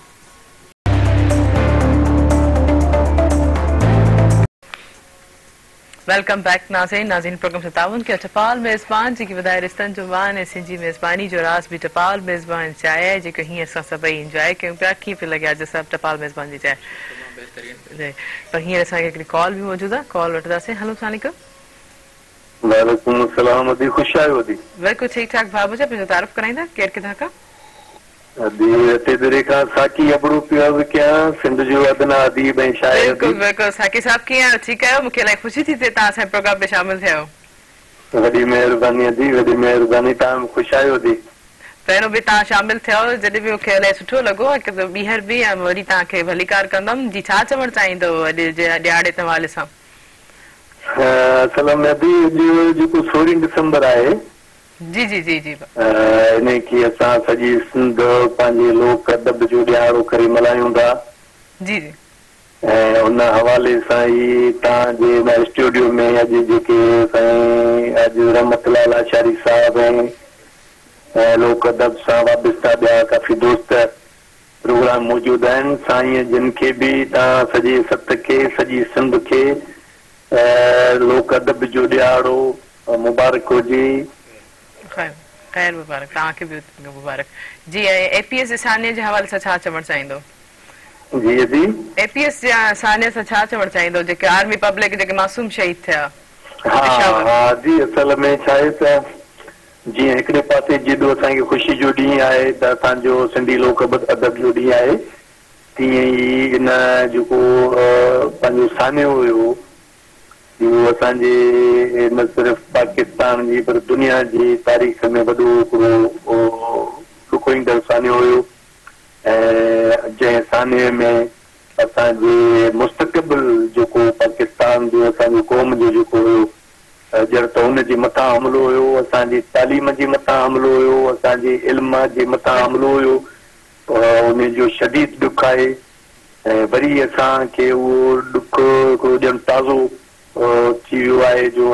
Welcome back ناظرين ناظرين پروگرام سان تعاون ڪيو ٽپال ميزبان جيڪي وڌائي رشتن جو مان ۽ سنڌ جي ميزباني جو راز به ٽپال ميزبان چانهه آهي جيڪو هينئر اسان سڀئي انجواء ڪيون پيا ڪيئن پئي لڳي عاجز صاحب ٽپال ميزبان جي چانهه تمام بهترين جي پر هينئر اسان کي هڪڙي ڪال به موجود آهي ڪال وٺنداسين هلو السلام عليڪم. وعليڪم السلام ادي خوش آهيو ادي. بلڪل ٺيڪ ٺاڪ ڀاء منهنجا پنهنجو تعارف ڪرائيندا ڪير ڪٿان کان. ادي رتيديري کان ساقي ابڙو پيو عرض ڪيان، سنڌ جو ادنيٰ اديب ۽ شاعر ادي. بلڪل بلڪل ساقي صاحب ڪيئن آهيو ٺيڪ آهيو مونکي الاهي خوشي ٿي ٿئي توهان اسان جي پروگرام ۾ شامل ٿيا آهيو. وڏي مهرباني ادي وڏي مهرباني توهان به خوش آهيو ادي. پهريون به توهان شامل ٿيا هئو جڏهن به مونکي الاهي سٺو لڳو هڪ دفعو ٻيهر به ۽ وري توهان کي ڀليڪار ڪندم جي ڇا چوڻ چاهيندو اڄ جي ڏهاڙي تي حوالي سان. اصل ۾ ادي اڄ جيڪو سورهين ڊسمبر آهي جي جي جي جي. انهي کي اسان سڄي سنڌ پنهنجي لوڪ ادب جو ڏهاڙو ڪري ملهايون ٿا. جي جي. ۽ ان حوالي سان ئي توهان جي هن اسٽوڊيو ۾ اڄ جيڪي سائين عاجز رحمت الله لاشاري صاحب ۽ لوڪ ادب سان وابسته ٻيا ڪافي دوست پروگرام موجود آهن سائين جن کي به توهان سڄي ست کي سڄي سنڌ کي لوڪ ادب جو ڏهاڙو مبارڪ هجي. خير خير مبارڪ توهان کي به مبارڪ جي ۽ اي پي ايس جي سانحي جي حوالي سان ڇا چوڻ چاهيندو. جي ادي. اي پي ايس جي سانحي سان ڇا چوڻ چاهيندو جيڪي آرمي پبلڪ جيڪي معصوم شهيد ٿيا ها پشاور. ها ادي اصل ۾ ڇا آهي ته جيئن هڪڙي پاسي جيڏو اسان کي خوشي جو ڏينهن آهي ته اسان جو سنڌي لوڪ ادب جو ڏينهن آهي تيئن ئي ان جيڪو پنهنجو سانحو هيو اهو اسان جي نه صرف پاڪستان جي پر دنيا جي تاريخ ۾ وڏو هڪڙو ڏکوئيندڙ سانحو هيو ۽ جنهن سانحي ۾ اسان جي مستقبل جيڪو پاڪستان جو اسان جي قوم جو جيڪو هيو ڄڻ ته ان جي مٿان حملو هيو اسان جي تعليم جي مٿان حملو هيو اسان جي علم جي مٿان حملو هيو ان جو شديد ڏک آهي ۽ وري اسان کي اهو ڏک هڪڙو ڄڻ تازو ٿي ويو آهي جو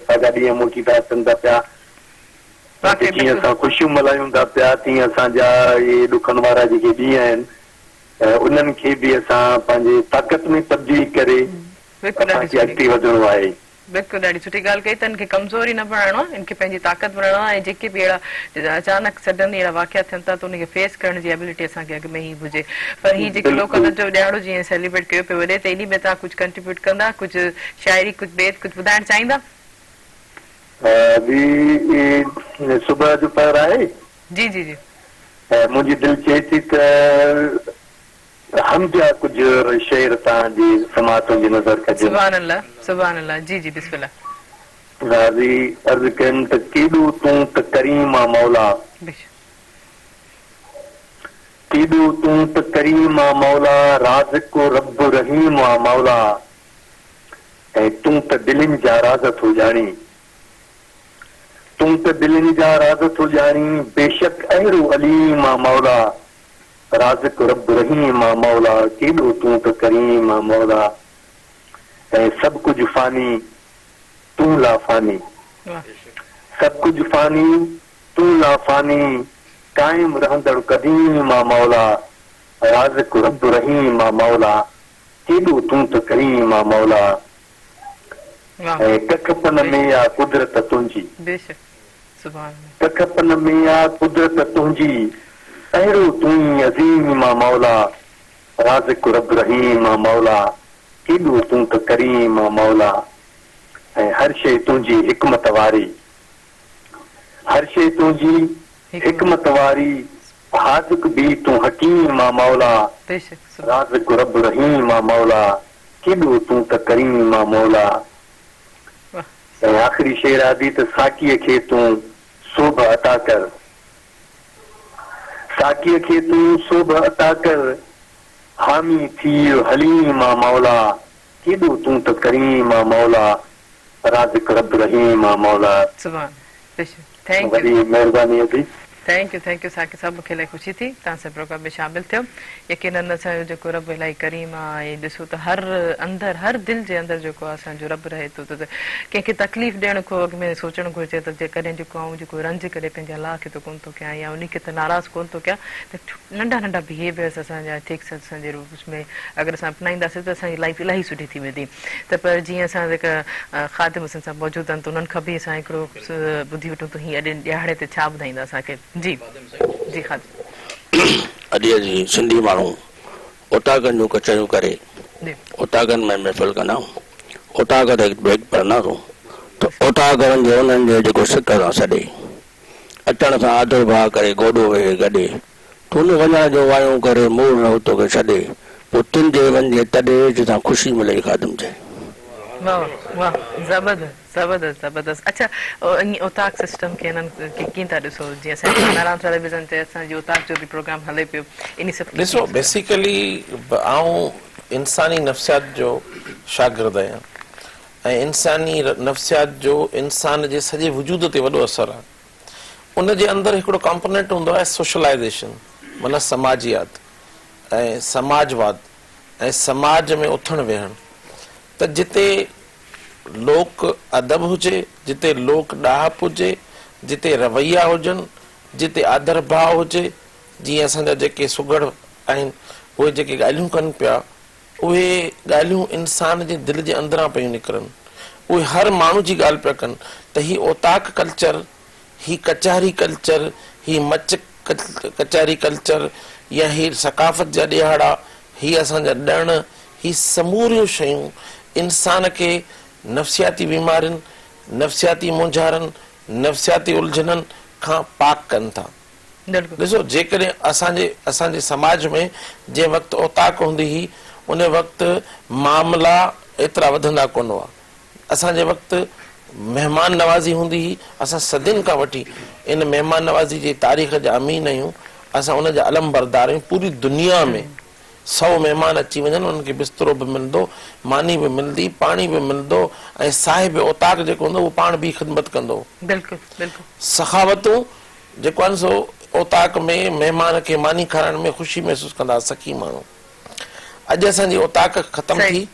ساڳا ڏينهن موٽي ٿا اچن ٿا پيا ته جيئن اسان خوشيون ملهايون ٿا پيا تيئن اسان جا اهي ڏکن وارا جيڪي ڏينهن آهن انهن کي به اسان پنهنجي طاقت ۾ تبديل ڪري اسان کي اڳتي وڌڻو آهي. بلڪل ڏاڍي سٺي ڳالهه ڪئي ته ان کي ڪمزوري نه بڻائڻو آهي ان کي پنهنجي طاقت بڻائڻو آهي ۽ جيڪي به اهڙا اچانڪ سڊنلي اهڙا واقعا ٿين ٿا ته ان کي فيس ڪرڻ جي ابيلٽي اسان کي اڳ ۾ ئي هجي پر هي جيڪي لوڪ ادب جو ڏهاڙو جيئن سيليبريٽ ڪيو پيو وڃي ته انهي ۾ توهان ڪجهه ڪنٽريبيوٽ ڪندا ڪجهه شاعري ڪجهه بيت ڪجهه ٻڌائڻ چاهيندا؟ جي صبح جو پهر آهي. جي جي جي. منهنجي دل چئي ٿي ته. حمديه ڪجهه شعر توهان جي سماعتن جي نظر ڪجن. سبحان الله سبحان الله جي جي بسم الله. غازي عرض ڪيم ته ڪيڏو تون ته ڪريم آ مولا. بيشڪ. ڪيڏو تون ته ڪريم آ مولا رازق و رب رحيم آ مولا ۽ تون ته دلين جا راز ٿو ڄاڻين تون ته دلين جا راز ٿو ڄاڻين بيشڪ اهڙو عليم آ مولا رازق رب رحيم آ مولا ڪيڏو تون ته ڪريم آ مولا ۽ سڀ ڪجهه فاني تون لافاني سڀ ڪجهه فاني تون لافاني قائم رهندڙ قديم آ مولا رازق رب رحيم آ مولا ڪيڏو تون ته ڪريم آ مولا ۽ ڪک پن ۾ آ قدرت تنهنجي ڪک پن ۾ آ قدرت تنهنجي اهڙو تون ئي عظيم آ مولا رازق رب رحيم آ مولا ڪيڏو تون ته ڪريم آ مولا ۽ هر شيء تنهنجي حڪمت واري هر شيء تنهنجي حڪمت واري حاذق به تون حڪيم آ مولا رازق رب رحيم آ مولا ڪيڏو تون ته ڪريم آ مولا ۽ آخري شعر آ ادي ته ساقيء کي تون سوڀ عطا ڪر ساقيء کي تون سوڀ عطا ڪر حامي ٿيء حليم آ مولا ڪيڏو تون ته ڪريم آ مولا رازق رب رحيم آ مولا. سبحان بيشڪ thank you. وڏي مهرباني ادي. Thank you thank you ساقي صاحب مونکي الاهي خوشي ٿي توهان سان پروگرام ۾ شامل ٿيم يقينن اسان جو جيڪو رب الاهي ڪريم آ ۽ ڏسو ته هر اندر هر دل جي اندر جيڪو آ اسان جو رب رهي ٿو ته ڪنهن کي تڪليف ڏيڻ کان اڳ ۾ سوچڻ گهرجي ته جيڪڏهن جيڪو آئون جيڪو رنج ڪڏهن پنهنجي الله کي ته ڪونه ٿو ڪيان يا انهي کي ته ناراض ڪونه ٿو ڪيان ته ننڍا ننڍا بهيويئرس اسان جا ايٿڪس اسان جي روپ ۾ اگر اسان اپنائينداسين ته اسان جي لائيف الاهي سٺي ٿي ويندي ته پر جيئن اسان جيڪا خادم حسين صاحب موجود آهن ته انهن کان به اسان هڪڙو ٻڌي وٺون ته هي اڄ ڏهاڙي تي ڇا ٻڌائيندا اسان کي جي جي خادم. اڄ اسين سنڌي ماڻهو اوطاقن جون ڪچهريون ڪري اوطاقن ۾ محفل ڪندا آهيون اوطاق تي هڪ بيت پڙهنداسون ته اوطاق وڃجي انهن جي جيڪو سڪ سان سڏي اچڻ سان آڌر ڀاء ڪري گوڏو ويهي گڏي تون وڃڻ جو وايون ڪري مور نه هو توکي ڇڏي پوء تن جي وڃجي تڏي جتان خوشي ملئي خادم چئي. واه واه زبردست زبردست زبردست اڇا ائين اوطاق سسٽم کي انهن کي ڪيئن ٿا ڏسو جيئن اسان جي مهراڻ ٽيليويزن تي اسان جي اوطاق جو به پروگرام هلي پيو انهي سڀ کي ڏسو ڪيئن ڏسو ٿا. بيسيڪلي آئون انساني نفسيات جو شاگرد آهيان ۽ انساني نفسيات جو انسان جي سڄي وجود تي وڏو اثر آهي. ان جي اندر هڪڙو ڪمپونينٽ هوندو آهي سوشلائيزيشن معنيٰ سماجيات ۽ سماجواد ۽ سماج ۾ اٿڻ ويهڻ ته جتي لوڪ ادب هجي، جتي لوڪ ڏاهپ هجي، جتي رويا هجن، جتي آڌر ڀاء هجي، جيئن اسان جا جيڪي سگهڙ آهن اهي جيڪي ڳالهيون ڪن پيا اهي ڳالهيون انسان جي دل جي اندران پيون نڪرن. اهي هر ماڻهو جي ڳالهه پيا ڪن ته هي اوطاق ڪلچر، هي ڪچهري ڪلچر، هي مچ ڪچهري ڪلچر يا هي ثقافت جا ڏهاڙا، هي اسان جا ڏڻ، هي سموريون شيون انسان کي نفسياتي بيمارين، نفسياتي مونجهارن، نفسياتي الجهنن کان پاڪ ڪن ٿا. ڏسو جيڪڏهن اسان جي اسان جي سماج ۾ جنهن وقت اوطاق هوندي هئي ان وقت معاملا ايترا وڌندا ڪونه هئا اسان جي وقت مهمان نوازي هوندي هئي اسان صدين کان وٺي ان مهمان نوازي جي تاريخ جا امين آهيون اسان ان جا علمبردار آهيون پوري دنيا ۾ سو مهمان اچي وڃن انهن کي بسترو به ملندو ماني به ملندي پاڻي به ملندو ۽ صاحب اوطاق جيڪو هوندو اهو پاڻ به خدمت ڪندو بلڪل بلڪل. سخاوتون جيڪو آهن سو اوطاق ۾ مهمان کي ماني کارائڻ ۾ خوشي محسوس ڪندا ها سخي ماڻهو. اڄ اسان جي اوطاق ختم ٿي.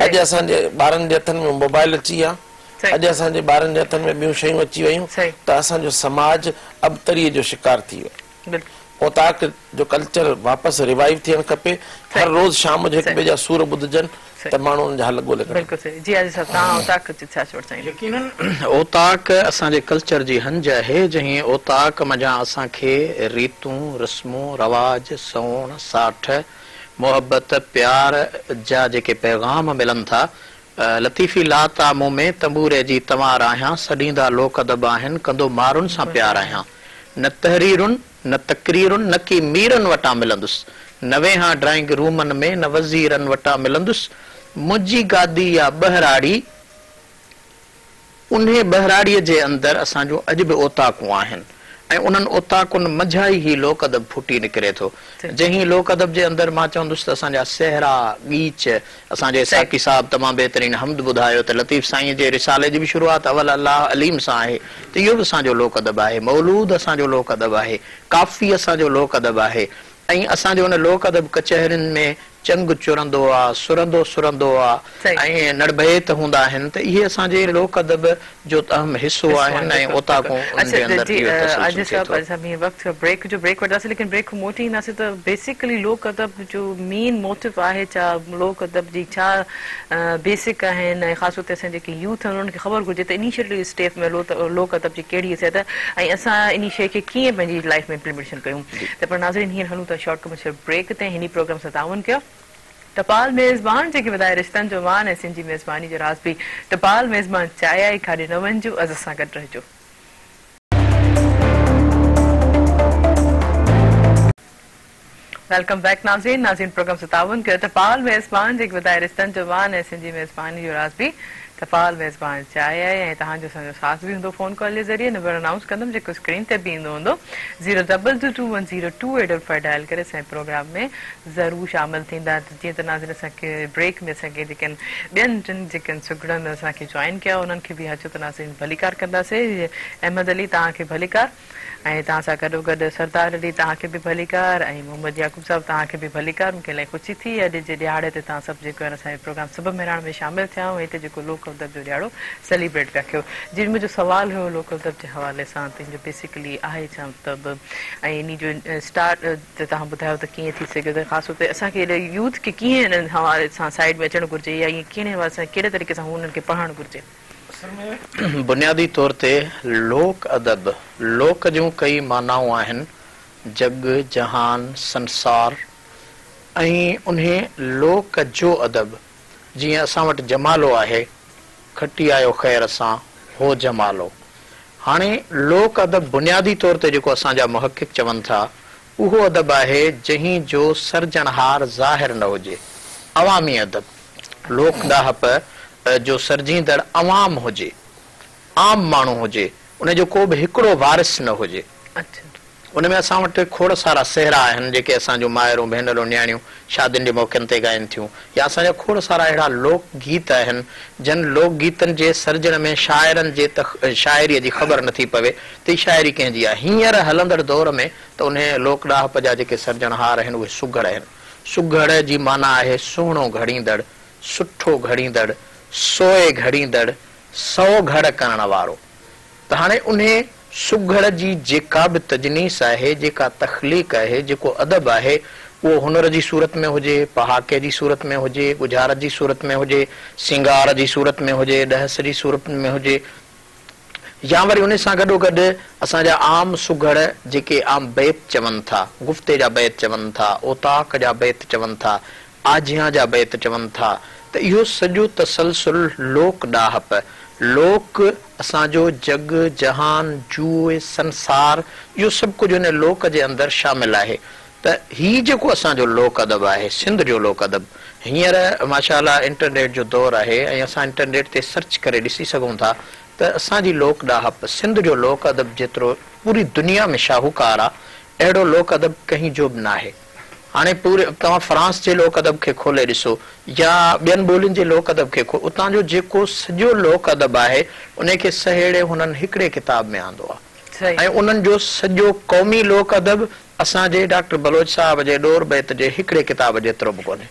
اڄ اسان جي ٻارن جي هٿن ۾ موبائل اچي ويا. اڄ اسان جي ٻارن جي هٿن ۾ ٻيون شيون اچي ويون ته اسان جو سماج ابتريء جو شڪار ٿي ويو. اوطاق جو ڪلچر واپس ريوائيو ٿيڻ کپي. هر روز شام جو هڪ ٻئي جا سور ٻڌجن ته ماڻهو انهن جا حل ڳولي ڪڍن. بلڪل صحيح جي حاجي صاحب توهان اوطاق تي ڇا چوڻ چاهيندا. يقينن اوطاق اسان جي ڪلچر جي هنج آهي جنهن اوطاق منجهان اسان کي ريتون، رسمون، رواج، سئوڻ، ساٺ، محبت، پيار جا جيڪي پيغام ملن ٿا لطيفي لات آ مون ۾، تنبوري جي تنوار آهيان، سڏيندا لوڪ ادب آهن، ڪندو مارن سان پيار آهيان. نه تحريرن، نه تقريرن، نه ڪي ميرن وٽان ملندس. نه ويهان ڊرائنگ رومن ۾، نه وزيرن وٽان ملندس. منهنجي گادي آ ٻهراڙي. انهي ٻهراڙيء جي اندر اسان جون اڄ به اوطاقون آهن ۽ انهن اوطاقن منجهان ئي هي لوڪ ادب ڦٽي نڪري ٿو. جنهن لوڪ ادب جي اندر مان چوندس ته اسان جا سهرا، ڳيچ، اسان جي ساقي صاحب تمام بهترين حمد ٻڌايو ته لطيف سائينء جي رسالي جي به شروعات اول الله عليم سان آهي ته اهو به اسان جو لوڪ ادب آهي. مولود اسان جو لوڪ ادب آهي. ڪافي اسان جو لوڪ ادب آهي ۽ اسان جو ان لوڪ ادب ڪچهرين ۾ چنگ چرندو آ، سرندو سرندو آ ۽ نڙبيت هوندا آهن ته اهي اسان جي لوڪ ادب جو اهم حصو آهن ۽ اوطاقون ان جي اندر اهو تسلسل ٿئي ٿو. اڇا جي وقت ٿيو بريڪ جو بريڪ وٺنداسين ليڪن بريڪ کان موٽي اينداسين ته بيسيڪلي لوڪ ادب جو مين موٽو آهي ڇا لوڪ ادب جي ڇا بيسڪ آهن ۽ خاص طور تي اسان جيڪي يوٿ آهن انهن کي خبر گهرجي ته انيشل اسٽيپ ۾ لوڪ ادب جي ڪهڙي حيثيت آهي ۽ اسان انهي شيء کي ڪيئن پنهنجي لائيف ۾ امپليمينٽيشن ڪيون. ته پر ناظرين هينئر هلون ٿا شارٽ ڪمرشل بريڪ تي هن پروگرام سان تعاون ڪيو ٽپال ميزبان جيڪي وڌائي رشتن جو مان ۽ سنڌ جي ميزباني جو راز به ٽپال ميزبان چاهي آهي ڪاڏي نه وڃجو اسان سان گڏ رهجو. Welcome back ناظرين ناظرين پروگرام سان تعاون ڪيو ٽپال ميزبان جيڪي وڌائي رشتن جو مان ۽ سنڌ جي ميزباني جو راز به ٽپال ميزبان چاهي آهي ۽ توهان جو اسان جو ساٿ به هوندو فون ڪال جي ذريعي نمبر انائونس ڪندم جيڪو اسڪرين تي به ايندو هوندو zero double two two one zero two eight double five dial ڪري اسان جي پروگرام ۾ ضرور شامل ٿيندا ته جيئن ته ناظرين اسان کي بريڪ ۾ اسان کي جيڪي آهن ٻين ٽن جيڪي آهن سگهڙن اسان کي جوائن ڪيا انهن کي به اچو ته ناظرين ڀليڪار ڪنداسين احمد علي توهان کي ڀليڪار. ۽ توهان سان گڏوگڏ سردار علي توهان کي به ڀليڪار ۽ محمد يعقوب صاحب توهان کي به ڀليڪار مون کي الاهي خوشي ٿي اڄ جي ڏهاڙي تي توهان سڀ جيڪو آهن اسان جي پروگرام صبح مهراڻ ۾ شامل ٿيا آهيو ۽ هتي جيڪو لوڪ ادب جو ڏهاڙو سيليبريٽ پيا ڪيو جي منهنجو سوال هيو لوڪ ادب جي حوالي سان ته ان جو بيسيڪلي آهي ڇا مطلب ۽ انهي جو اسٽارٽ ته توهان ٻڌايو ته ڪيئن ٿي سگهيو ته خاص طور تي اسان کي يوٿ کي ڪيئن انهن حوالي سان سائيڊ ۾ اچڻ گهرجي يا ائين ڪهڙي حوالي سان ڪهڙي طريقي سان هو انهن کي پڙهڻ گهرجي. اصل ۾ بنيادي طور تي لوڪ ادب، لوڪ جون ڪئي معنائون آهن، جڳ، جهان، سنسار ۽ انهي لوڪ جو ادب، جيئن اسان وٽ جمالو آهي، کٽي آيو خير سان، هو جمالو. هاڻي لوڪ ادب بنيادي طور تي جيڪو اسان جا محقق چون ٿا، اهو ادب آهي جنهين جو سرجڻهار ظاهر نه هجي، عوامي ادب. لوڪ ڏاهپ جو سرجيندڙ عوام هجي، عام ماڻهو هجي، ان جو ڪو به هڪڙو وارث نه هجي. ان ۾ اسان وٽ کوڙ سارا سهرا آهن جيڪي اسان جون مائرون، ڀينرون، نياڻيون شادين جي موقعن تي ڳائين ٿيون يا اسان جا کوڙ سارا اهڙا لوڪ گيت آهن جن لوڪ گيتن جي سرجڻ ۾ شاعرن جي شاعريء جي خبر نٿي پوي ته هي شاعري ڪنهن جي آهي. هينئر هلندڙ دور ۾ ته انهي لوڪ ڏاهپ جا جيڪي سرجڻهار آهن اهي سگهڙ آهن. سگهڙ جي معنيٰ آهي سهڻو گهڙيندڙ، سٺو گهڙيندڙ، سوئي گهڙيندڙ، سو گهڙ ڪرڻ وارو. ته هاڻي انهي سگهڙ جي جيڪا به تجنيس آهي، جيڪا تخليق آهي، جيڪو ادب آهي، اهو هنر جي صورت ۾ هجي، پهاڪي جي صورت ۾ هجي، ڳجهارت جي صورت ۾ هجي، سينگار جي صورت ۾ هجي، ڏهس جي صورت ۾ هجي، يا وري انهي سان گڏوگڏ اسان جا عام سگهڙ جيڪي عام بيت چون ٿا، گفتي جا بيت چون ٿا، اوطاق جا بيت چون ٿا، آجيان جا بيت چون ٿا ته اهو سڄو تسلسل لوڪ ڏاهپ، لوڪ، اسان جو جڳ، جهان، جوء، سنسار، اهو سڀ ڪجهه انهي لوڪ جي اندر شامل آهي ته هي جيڪو اسان جو لوڪ ادب آهي، سنڌ جو لوڪ ادب، هينئر ماشاء الله انٽرنيٽ جو دور آهي ۽ اسان انٽرنيٽ تي سرچ ڪري ڏسي سگهون ٿا ته اسان جي لوڪ ڏاهپ، سنڌ جو لوڪ ادب جيترو پوري دنيا ۾ شاهوڪار آ، اهڙو لوڪ ادب ڪنهن جو به ناهي. هاڻي پوري توهان فرانس جي لوڪ ادب کي کولي ڏسو يا ٻين ٻولين جي لوڪ ادب کي اتان جو جيڪو سڄو لوڪ ادب آهي، انهي کي سهيڙي هنن هڪڙي ڪتاب ۾ آندو آ ۽ انهن جو سڄو قومي لوڪ ادب اسان جي ڊاڪٽر بلوچ صاحب جي ڏور بيت جي هڪڙي ڪتاب جيترو به ڪونهي.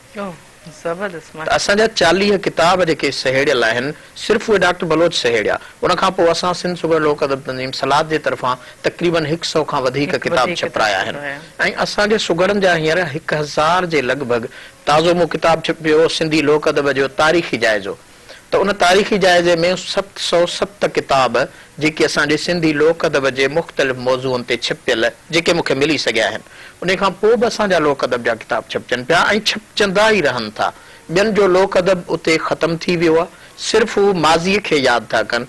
ته اسان جا 40 ڪتاب جيڪي سهيڙيل آهن، صرف اهي ڊاڪٽر بلوچ سهيڙيا. ان کان پوء اسان سنڌ سگهڙ لوڪ ادب تنظيم سلات جي طرفان تقريباً هڪ سئو کان وڌيڪ ڪتاب ڇپرايا آهن ۽ اسان جي سگهڙن جا هينئر 1000 جي لڳ ڀڳ تازو مون ڪتاب ڇپيو سنڌي لوڪ ادب جو تاريخي جائزو. ته ان تاريخي جائزي ۾ 707 ڪتاب جيڪي اسان جي سنڌي لوڪ ادب جي مختلف موضوعن تي ڇپيل جيڪي مون کي ملي سگهيا آهن. انهي کان پوء به اسان جا لوڪ ادب جا ڪتاب ڇپجن پيا ۽ ڇپجندا ئي رهن ٿا. ٻين جو لوڪ ادب اتي ختم ٿي ويو آهي. صرف هو ماضيء کي ياد ٿا ڪن.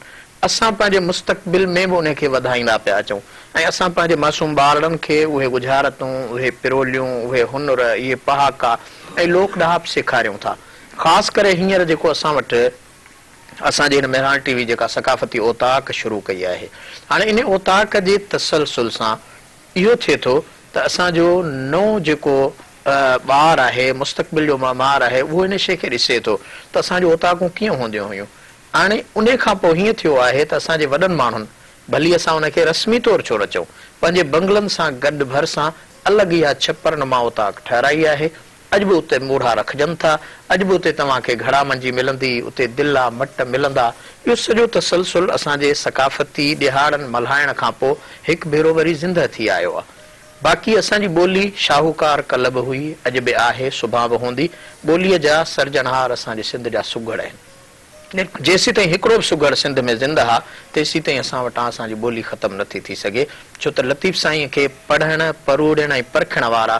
اسان پنهنجي مستقبل ۾ به انهي کي وڌائيندا پيا اچون ۽ اسان پنهنجي معصوم ٻارڙن کي اهي ڳجهارتون، اهي پروليون، اهي هنر، اهي پهاڪا ۽ لوڪ ڏاهپ سيکاريون ٿا. خاص ڪري هينئر جيڪو اسان وٽ اسان جي هن مهراڻ ٽي وي جيڪا ثقافتي اوطاق شروع ڪئي آهي. هاڻي انهي اوطاق جي تسلسل سان اهو ٿئي ٿو ته اسان جو نئون جيڪو ٻار آهي، مستقبل جو معمار آهي، اهو انهي شيء کي ڏسي ٿو ته اسان جون اوطاقون ڪيئن هونديون هيون. هاڻي انهي کان پوء هيئن ٿيو آهي ته اسان جي وڏن ماڻهن، ڀلي اسان ان کي رسمي طور ڇو نه چئون، پنهنجي بنگلن سان گڏ ڀرسان الڳ اها ڇپر نما اوطاق ٺهرائي آهي. اڄ به اتي موڙها رکجن ٿا، اڄ به اتي توهان کي گهڙا منجي ملندي، اتي دلا، مٽ ملندا. اهو سڄو تسلسل اسان جي ثقافتي ڏهاڙن ملهائڻ کان پوء هڪ ڀيرو وري زندهه ٿي آيو آ. باقي اسان جي ٻولي شاهوڪار ڪلهه به هئي، اڄ به آهي، سڀان به هوندي. ٻوليء جا سرجڻهار اسان جي سنڌ جا سگهڙ آهن. جيسيتائين هڪڙو به سگهڙ سنڌ ۾ زنده آ، تيسيتائين اسان وٽان اسان جي ٻولي ختم نه ٿي ٿي سگهي، ڇو ته لطيف سائينء کي پڙهڻ، پروڙڻ ۽ پرکڻ وارا،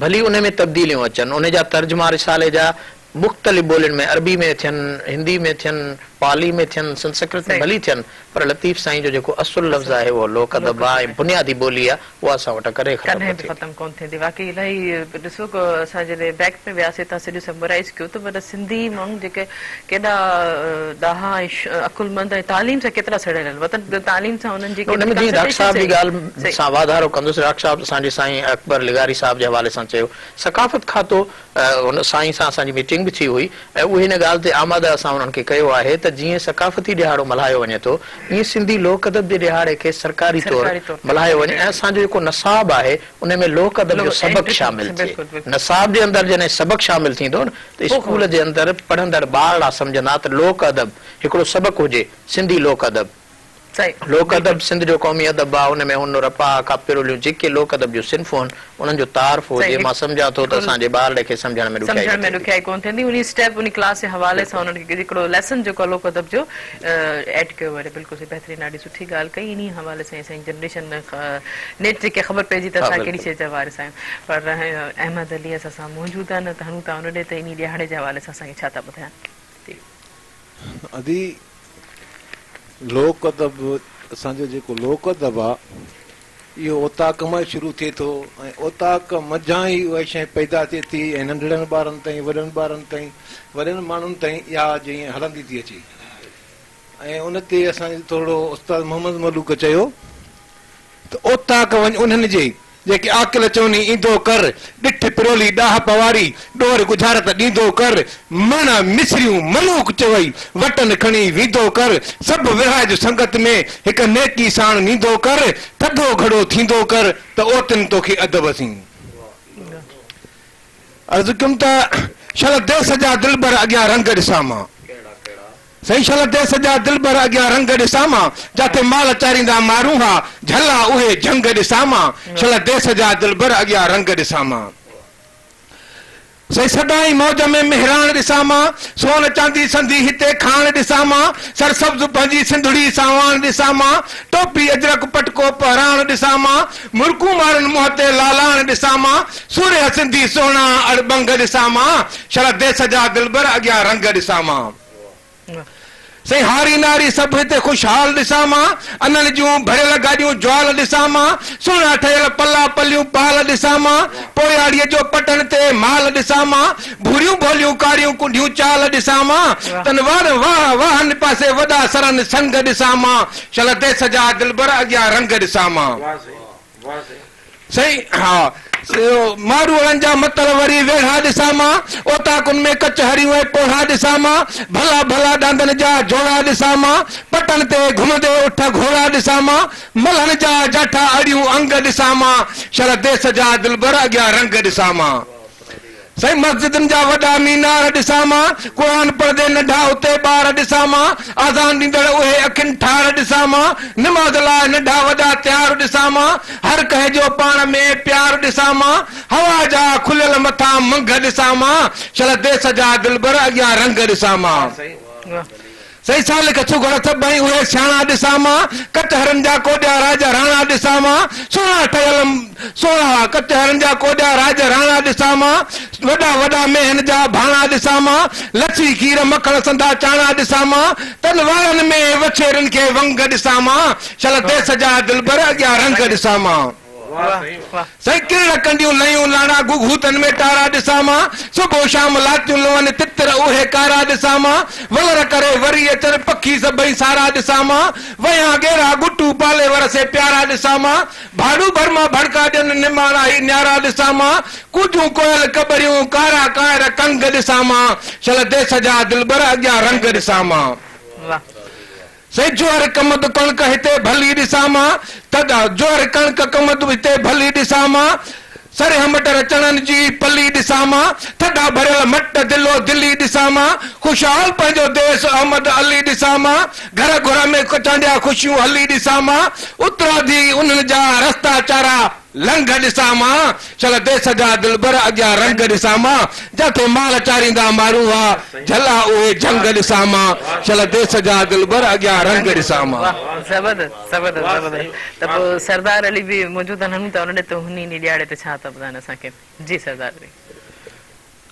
ڀلي انهي ۾ تبديليون اچن، انهي جا ترجما رسالي جا مختلف ٻولين ۾ عربي ۾ ٿين، هندي ۾ ٿين، پالي ۾ ٿين، سنسڪرت ۾ ڀلي ٿين، پر لطيف سائين جو جيڪو اصل لفظ آهي اهو لوڪ ادب آ ۽ بنيادي ٻولي آ، اها اسان وٽان ڪڏهن ختم نه ڪڏهن به ٿيندي. ختم ڪونه ٿيندي. واقعي الاهي ڏسو اسان جڏهن بيڪ ۾ وياسي تان سڄو سمرائيز ڪيو ته مطلب سنڌي ماڻهو جيڪي ڪيڏا ڏاها ۽ عقلمند ۽ تعليم سان ڪيترا سڙيل آهن مطلب تعليم سان انهن جي ان ۾ جيئن ڊاڪٽر صاحب جي ڳالهه سان واڌارو ڪندس ڊاڪٽر صاحب اسان جي سائين اڪبر لغاري صاحب جي حوالي سان چيو ثقافت کاتو ان سائين سان اسان جي ميٽنگ به ٿي هئي ۽ اهي ان ڳالهه تي آماده اسان انهن کي ڪيو آهي ته جيئن ثقافتي ڏهاڙو ملهايو وڃي ٿو ائين سنڌي لوڪ ادب جي ڏهاڙي کي سرڪاري طور ملهايو وڃي ۽ اسان جو جيڪو نصاب آهي ان ۾ لوڪ ادب جو سبق شامل ٿئي نصاب جي اندر جڏهن سبق شامل ٿيندو نه ته اسڪول جي اندر پڙهندڙ ٻارڙا سمجهندا ته لوڪ ادب هڪڙو سبق هجي سنڌي لوڪ ادب لوڪ ادب سنڌ جو قومي ادب آ، ان ۾ هنر، پهاڪا، پروليون جيڪي لوڪ ادب جون صنفون آهن، انهن جو تعارف هجي، مان سمجهان ٿو ته اسان جي ٻارڙي کي سمجهڻ ۾ ڏکيائي سمجهڻ نه ۾ ٿيندي. ڏکيائي ڪونه ٿيندي. انهي اسٽيپ انهي ڪلاس جي حوالي سان انهن کي هڪڙو ليسن جيڪو آ لوڪ ادب جو ايڊ ڪيو وڃي. بلڪل صحيح بهترين ڏاڍي سٺي ڳالهه ڪئي انهي حوالي سان اسان جي جنريشن نيٺ جيڪي خبر پئجي ته اسان ڪهڙي شيء جا وارث آهيون. پر احمد علي اسان سان موجود آهن ته هلون ٿا ان ڏي ته انهي ڏهاڙي جي حوالي سان اسان کي ڇا ٿا ٻڌائين. جي. ادي لوڪ ادب اسان جو جيڪو لوڪ ادب آ اهو اوطاق مان ئي شروع ٿئي ٿو ۽ اوطاق منجهان ئي اها شيء پيدا ٿئي ٿي ۽ ننڍڙن ٻارن تائين وڏن ٻارن تائين وڏن ماڻهن تائين اها جيئن هلندي ٿي اچي ۽ ان تي اسان جي ٿورڙو استاد محمد ملوڪ چيو ته اوطاق وڃ انهن جي، جيڪي عاقل چوني ايندو ڪر، ڏٺ پرولي ڏاهپ واري، ڏور ڳجهارت ڏيندو ڪر، مڻ مصريون ملوڪ چوئي، وٽن کڻي ويندو ڪر، سڀ ورهائج سنگت ۾، هڪ نيڪي ساڻ نيندو ڪر، ٿڌو گهڙو ٿيندو ڪر، ته اوتين توکي ادب سين. عرض ڪيم ته شل ديس جا دلبر اڳيان رنگ ڏسان مان. سائين شل ديس جا دلبر اڳيان رنگ ڏسان مان، جاتي مال چاريندا مارون ها، جهلا اهي جهنگ ڏسان مان، شل ديس جا دلبر اڳيان رنگ ڏسان مان. سائين سدائين موج ۾ مهراڻ ڏسان مان، سون چاندي سنڌي هتي کاڻ ڏسان مان، سرسبز پنهنجي سنڌڙي ساواڻ ڏسان مان، ٽوپي اجرڪ پٽڪو پهراڻ ڏسان مان، مرڪون مارن منهن تي لالاڻ ڏسان مان، سورهيه سنڌي سهڻا اڙٻنگ ڏسان مان، شل ديس جا دلبر اڳيان رنگ ڏسان مان. سائين هاري ناري سڀ هتي خوشحال ڏسان مان، انن جون ڀريل گاڏيون جوال ڏسان مان، سهڻا ٺهيل پلا پليون پال ڏسان مان، پوياڙيء جو پٽن تي مال ڏسان مان، ڀوريون ڀوليون ڪاريون ڪنڍيون چال ڏسان مان، تن وار واهه واهن پاسي وڏا سرن سنگ ڏسان مان، شل ديس جا دلبر اڳيان رنگ ڏسان مان. سائين ها ماروئڙن جا متل وري ويڙها ڏسان مان، اوطاقن ۾ ڪچهريون ۽ پوڙها ڏسان مان، ڀلا ڀلا ڏاندن جا جوڙا ڏسان مان، پٽن تي گهمندي اٺ گهوڙا ڏسان مان، ملهن جا جاٺا اڙيون انگ ڏسان مان، شل ديس جا دلبر اڳيان رنگ ڏسان مان. سائين مسجدن جا وڏا مينار ڏسان مان، قرآن پڙهندي ننڍا اتي ٻار ڏسان مان، اذان ڏيندڙ اهي اکين ٺار ڏسان مان، نماز لاء ننڍا وڏا تيار ڏسان مان، هر ڪنهن جو پاڻ ۾ پيار ڏسان مان، هوا جا کليل مٿان منگهه ڏسان مان، شل ديس جا دلبر اڳيان رنگ ڏسان مان. سائين سالڪ سگهڙ سڀئي اهي سياڻا ڏسان مان، ڪچهرين جا ڪوڏيا راڄ راڻا ڏسان. ڏسان مان، سهڻا ٺهيل سهڻا ڪچهرن جا ڪوڏيا راڄ راڻا ڏسان مان، وڏا وڏا مينهن جا ڀاڻا ڏسان مان، لسي کير مکڻ سندا چاڻا ڏسان مان، تن واڙن ۾ وڇيرن کي ونگ ڏسان مان، شل ديس جا دلبر اڳيان رنگ ڏسان مان. سائين ڪرڙ ڪنڊيون ليون لاڻا گهگهوتن ۾ ٽارا ڏسان مان، صبح شام لاتيون لون تتر اهي ڪارا ڏسان مان، ولر ڪري وري اچن پکي سڀئي سارا ڏسان مان، وهيان ڳيرا ڳٽو پالي ور سي پيارا ڏسان مان، ڀاڙو ڀر مان ڀڙڪا ڏين نماڻا هي نيارا ڏسان مان، ڪوجهون ڪوئل ڪٻريون ڪارا ڪانئر ڪنگ ڏسان مان، شل ديس جا دلبر اڳيان رنگ ڏسان مان. سائين جوئر ڪمند ڪڻڪ هتي ڀلي ڏسان مان، تڏا جوئر ڪڻڪ ڪمند هتي ڀلي ڏسان مان، سرهه مٽر چڻن جي پلي ڏسان مان، ٿڌا ڀريل مٽ دلو دلي ڏسان مان، خوشحال پنهنجو ديس احمد علي ڏسان مان، گهر گهر ۾ چانڊيا خوشيون هلي ڏسان مان، اتراڌي انهن جا رستا چارا لنگهه ڏسان مان، شل ديس جا دلبر اڳيان رنگ ڏسان مان، جاٿي مال چاريندا مارون ها جهلا اهي جهنگ ڏسان مان، شل ديس جا دلبر اڳيان رنگ ڏسان مان. واھ زبردست زبردست زبردست ته پوء سردار علي به موجود آهن هلون ٿا ان ڏي ته هن انهي ڏيهاڙي تي ڇا ٿا ٻڌائن اسان کي جي سردار علي.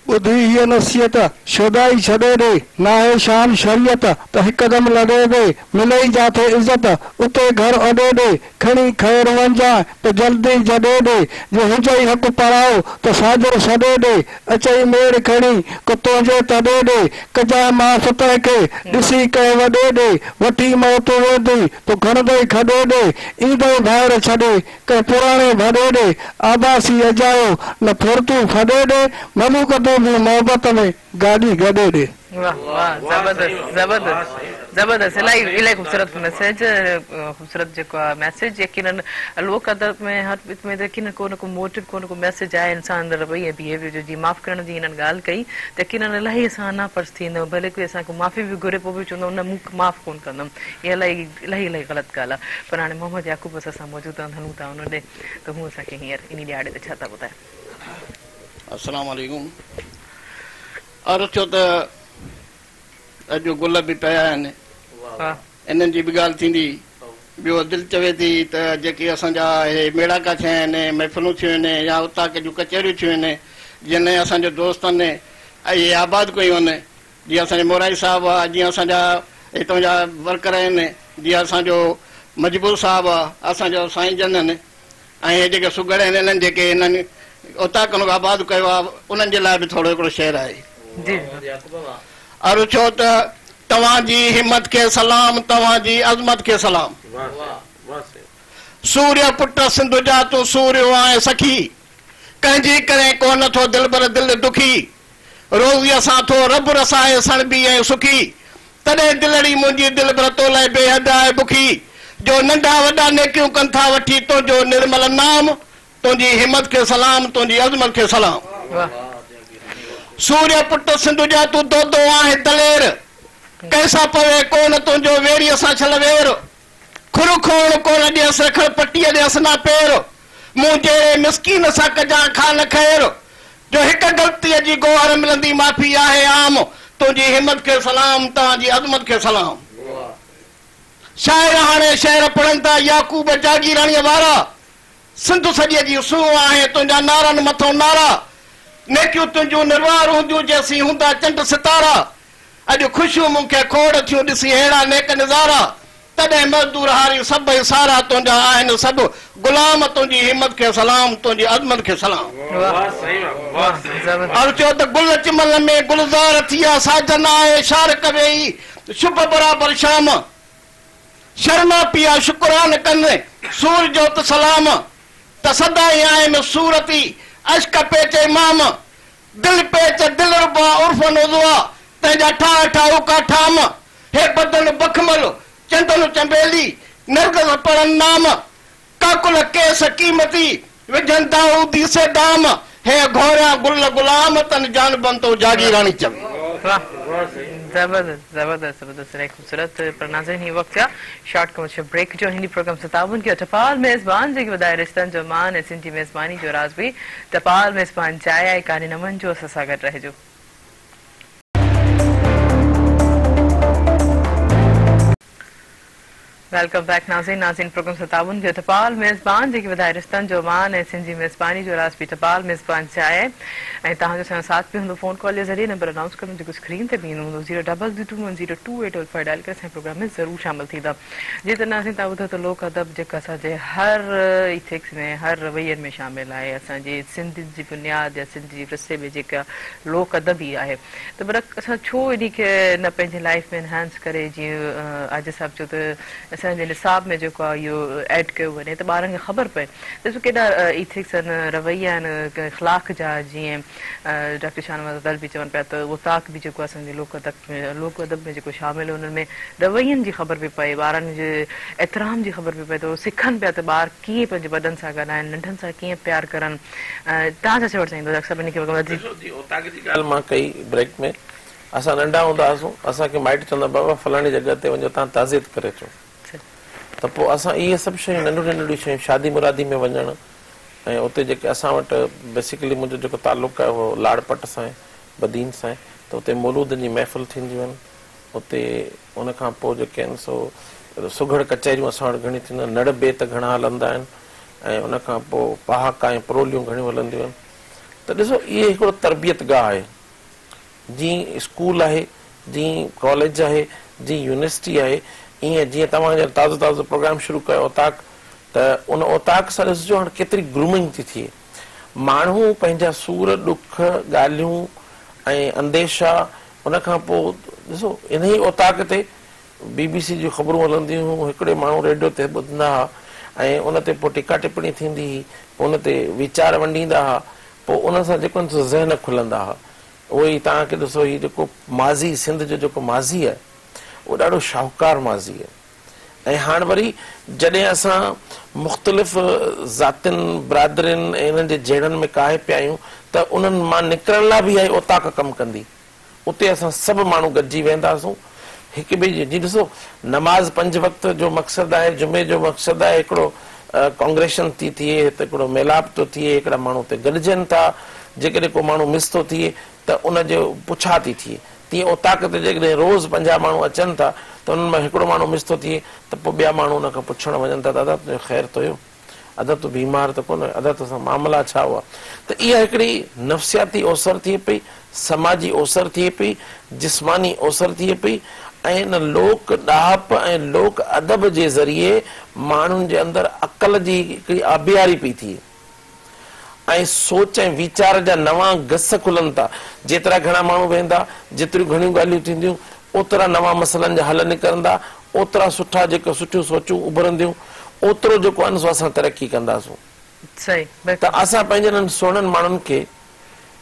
ٻڌي هيء نصيحت، شيدائي ڇڏي ڏي، ناهي شان شريعت، ته هڪدم لڏي ڏي، ملئي جاٿي عزت، اتي گهر اڏي ڏي، کڻي خير وڃجانء، ته جلدي جڏي ڏي، جي هجئي حق پرائو، ته ساجهر سڏي ڏي، اچئي ميڙ کڻي، ڪو تنهنجي تڏي ڏي، ڪجانء معاف تنهن کي، ڏسي ڪنهن وڏي ڏي، وٺي موت ويندي، تو کڻندئي کڏي ڏي، ايندئي ڀائر ڇڏي، ڪنهن پراڻي ڀڏي ڏي، آباسي اجايو نه ڦرتون ڦڏي ڏي، ملوڪ تون به محبت ۾ گاڏي گڏي ڏي. واه واه زبردست زبردست زبردست الاهي الاهي خوبصورت ميسيج خوبصورت جيڪو آ ميسيج يقينن لوڪ ادب ۾ هر بت ۾ يقينن ڪو نه ڪو موٽو ڪو نه ڪو ميسيج آهي انسان اندر رويي ۽ بيهيويئر جو جيئن معاف ڪرڻ جي هنن ڳالهه ڪئي ته يقينن الاهي اسان انا پرست ٿي ويندا آهيون ڀلي ڪوئي اسان کان معافي به گهري پوء به چوندا آهيون نه مون معاف ڪونه ڪندم اها الاهي الاهي الاهي غلط ڳالهه آهي پر هاڻي محمد يعقوب اسان سان موجود آهن هلون ٿا ان ڏي ته هو اسان کي هينئر انهي ڏهاڙي تي ڇا ٿا ٻڌائين. السلام عليڪم عرض ٿيو ته اڄ گل به پيا آهن انهن جي به ڳالهه ٿيندي ٻيو دل چوي ٿي ته جيڪي اسان جا اهي ميڙاڪا ٿيا آهن محفلون ٿيون آهن يا اوطاق جون ڪچهريون ٿيون آهن جن اسان جي دوستن اهي آباد ڪيون آهن جيئن اسان جي مورائي صاحب آ، جيئن اسان جا هتان جا ورڪر آهن، جيئن اسان جو مجبور صاحب آ، اسان جو سائين جن آهن ۽ هي جيڪي سگهڙ آهن انهن جيڪي هنن اوطاقن کي آباد ڪيو آ انهن جي لاء به ٿورو هڪڙو شعر آهي. عرض ٿيو ته توهان جي همت کي سلام توهان جي عظمت کي سلام. سوريو پٽ سنڌ جا تون سوريو آهين سخي ڪنهن جي ڪرين ڪونه ٿو دلبر دل دکي. روزيء سان ٿو رب رسائي سڻڀي ۽ سکي، تڏهن دلڙي منهنجي دلبر تو لئه بيحد آهي بکي، جو ننڍا وڏا نيڪيون ڪن ٿا وٺي تنهنجو نرمل نام، تنهنجي همت کي سلام، تنهنجي عظمت کي سلام. سوريو پٽ سنڌ جا تون دودو آهين دلير، ڪنهن سان پوي ڪو نه تنهنجو ويريء سان شل وير، کر کوڻ ڪو نه ڏينس رکڻ پٽيء ڏينس نا پير، مون جهڙي مسڪين سان ڪجان خان خير، جو هڪ غلطيء جي گوهر ملندي معافي آهي عام، تنهنجي همت کي سلام، توهان جي عظمت کي سلام. شاعر هاڻي شعر پڙهن ٿا يعقوب جاگيراڻيء وارا، سنڌ سڄيء جي سونهن آهي تنهنجا نعرن مٿئون نعرا، نيڪيون تنهنجون نروار هونديون جيسين هوندا چنڊ ستارا، اڄ خوشيون مون کي کوڙ ٿيون ڏسي ههڙا نيڪ نظارا، تڏهن مزدور هاري سڀئي سارا تنهنجا آهن سڀ غلام تنهنجي همت کي سلام تنهنجي عظمت کي سلام. عرض ٿيو ته گل چمن ۾ گلزار ٿيا ساجن آهي شارق ويئي شب برابر شام شرنا پيا شڪران ڪن سور جوت سلام ته سدائين آهن صورتي اشڪ پيچ امام دل پيچ دلربا عرف نوزوا تنهن جا ٺاهه ٺاهوڪا ٺام هي بدن بخمل، چندن چنبيلي، نرگس پڙهن نام، ڪاڪل ڪيس قيمتي، وجهن دائودي سي دام، هي گهوريان گل غلام، تن جانبن تو جاگيراڻي چوي. واه زبردست زبردست زبردست الاهي خوبصورت پر ناظرين هي وقت ٿيا شارٽ ڪمرشل بريڪ جو هندي پروگرام سان تعاون ڪيو ٽپال ميزبان جيڪي وڌائي رشتن جو مان ۽ سنڌ جي ميزباني جو راز به ٽپال ميزبان چاء آهي ڪهاڻي نمن جو اسان سان گڏ رهجو. Welcome back ناظرين ناظرين پروگرام سان تعاون ڪيو ٽپال ميزبان جيڪي وڌائي رشتن جو مان ۽ سنڌ جي ميزباني جو راز به ٽپال ميزبان سي آهي ۽ توهان جو اسان سان ساٿ به هوندو فون ڪال جي ذريعي نمبر انائونس ڪندم جيڪو اسڪرين تي به ايندو هوندو zero double two one zero two eight double five dial ڪري اسان جي پروگرام ۾ ضرور شامل ٿيندا جي ته ناظرين توهان ٻڌو ته لوڪ ادب جيڪو اسان جي هر ايٿڪس ۾ هر روين ۾ شامل آهي اسان جي سنڌ جي بنياد يا سنڌ جي ورثي ۾ جيڪا لوڪ ادب ئي آهي ته پر اسان ڇو انهي کي نه پنهنجي لائيف ۾ انهانس ڪري جيئن عاجز صاحب چيو ته اسان جي نصاب ۾ جيڪو آهي اهو ايڊ ڪيو وڃي ته ٻارن کي خبر پئي ته ڏسو ڪيڏا ايٿڪس آهن رويا آهن اخلاق جا جيئن ڊاڪٽر شاهنواز ادل به چون پيا ته اوطاق به جيڪو اسان جي لوڪ ادب ۾ لوڪ ادب ۾ جيڪو شامل انهن ۾ روين جي خبر به پئي ٻارن جي احترام جي خبر به پئي ته هو سکن پيا ته ٻار ڪيئن پنهنجي وڏن سان ڳالهائن ننڍن سان ڪيئن پيار ڪرن توهان ڇا چوڻ چاهيندو ڊاڪٽر صاحب ان کي وڌيڪ. ڏسو جي اوطاق جي ڳالهه مان ڪئي بريڪ ۾ اسان ننڍا هوندا هئاسون اسان کي مائٽ چوندا بابا فلاڻي جڳهه تي وڃو توهان تعزيت ڪري اچو ته پوء اسان اهي سڀ شيون ننڍيون ننڍڙيون شيون شادي مرادي ۾ وڃڻ ۽ اتي جيڪي اسان وٽ بيسيڪلي منهنجو جيڪو تعلق آهي اهو لاڙ پٽ سان آهي بدين سان آهي ته اتي مولودن جي محفل ٿينديون آهن اتي ان کان پوء جيڪي آهن سو سگهڙ ڪچهريون اسان وٽ گهڻيون ٿينديون آهن، نڙ بيت گهڻا هلندا آهن ۽ ان کان پوء پهاڪا ۽ پروليون گهڻيون هلنديون آهن ته ڏسو اهي هڪڙو تربيت گاهه آهي جيئن اسڪول آهي جيئن ڪاليج آهي جيئن يونيورسٽي آهي ائين جيئن توهان هينئر تازو تازو پروگرام شروع ڪيو اوطاق ته ان اوطاق سان ڏسجو هاڻ ڪيتري گرومنگ ٿي ٿئي ماڻهو پنهنجا سور ڏک ڳالهيون ۽ انديشا ان کان پوء ڏسو انهيء اوطاق تي بي بي سي جون خبرون هلنديون هيون، هڪڙي ماڻهو ريڊيو تي ٻڌندا ها ۽ ان تي پوء ٽيڪا ٽپڻي ٿيندي هئي، پوء ان تي ويچار ونڊيندا ها، پوء ان سان جيڪو آهي سو ذهن کلندا ها. اهو ئي توهان کي ڏسو هي جيڪو ماضي سنڌ جو جيڪو ماضي آهي اهو ڏاڍو شاهوڪار ماضي آهي ۽ هاڻ وري جڏهن اسان مختلف ذاتين، برادرين ۽ انهن جي جهيڙن ۾ ڪاهي پيا آهيون ته انهن مان نڪرڻ لاء به اها ئي اوطاق ڪم ڪندي. اتي اسان سڀ ماڻهو گڏجي ويهنداسون هڪ ٻئي جي جي ڏسو نماز پنج وقت جو مقصد آهي جمعي جو مقصد آهي هڪڙو ڪانگريشن ٿي ٿئي هت هڪڙو ميلاپ ٿو ٿئي هڪڙا ماڻهو اتي گڏجن ٿا جيڪڏهن ڪو ماڻهو مس ٿو ٿئي ته ان جو پڇا ٿي ٿئي تيئن اوطاق تي جيڪڏهن روز 50 ماڻهو اچن ٿا ته انهن مان هڪڙو ماڻهو مس ٿو ٿئي ته پوء ٻيا ماڻهو ان کان پڇڻ وڃن ٿا دادا تنهنجو خير ته هيو ادا تون بيمار ته ڪونه هئين، ادا توسان معاملا ڇا هئا؟ ته اها هڪڙي نفسياتي اوسر ٿئي پئي، سماجي اوسر ٿئي پئي، جسماني اوسر ٿئي پئي ۽ ان لوڪ ڏاهپ ۽ لوڪ ادب جي ذريعي ماڻهن جي اندر عقل جي هڪڙي آبياري پئي ٿئي ۽ سوچ ۽ ويچار جا نوان گس کلن ٿا. جيترا گهڻا ماڻهو ويهندا، جيتريون گهڻيون ڳالهيون ٿينديون، اوترا نوان مسئلن جا حل نڪرندا، اوترا سٺا جيڪو سٺيون سوچون اڀرنديون، اوترو جيڪو آهي نه سو اسان ترقي ڪنداسون. صحيح ته بلڪل. اسان پنهنجن انهن سهڻن ماڻهن کي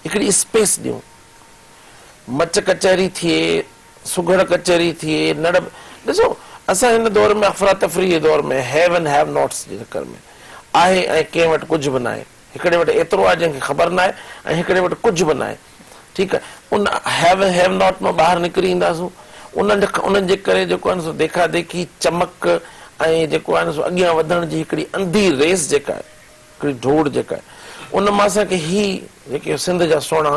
هڪڙي اسپيس ڏيون. مچ ڪچهري ٿئي، سگهڙ ڪچهري ٿئي، نڙ ڏسو اسان هن دور ۾ افراتفري جي دور ۾ هيو اينڊ have notes جي چڪر ۾ آهي ۽ ڪنهن وٽ ڪجهه به ناهي. هڪڙي وٽ ايترو آهي جنهن کي خبر ناهي ۽ هڪڙي وٽ ڪجهه به ناهي. ٺيڪ آهي ان هيو ۽ have not مان ٻاهر نڪري اينداسون انهن انهن جي ڪري جيڪو آهي نه سو ديکا ديکي چمڪ ۽ جيڪو آهي نه سو اڳيان وڌڻ جي هڪڙي انڌي ريس جيڪا آهي هڪڙي ڊوڙ جيڪا آهي ان مان اسان کي هي جيڪي سنڌ جا سهڻا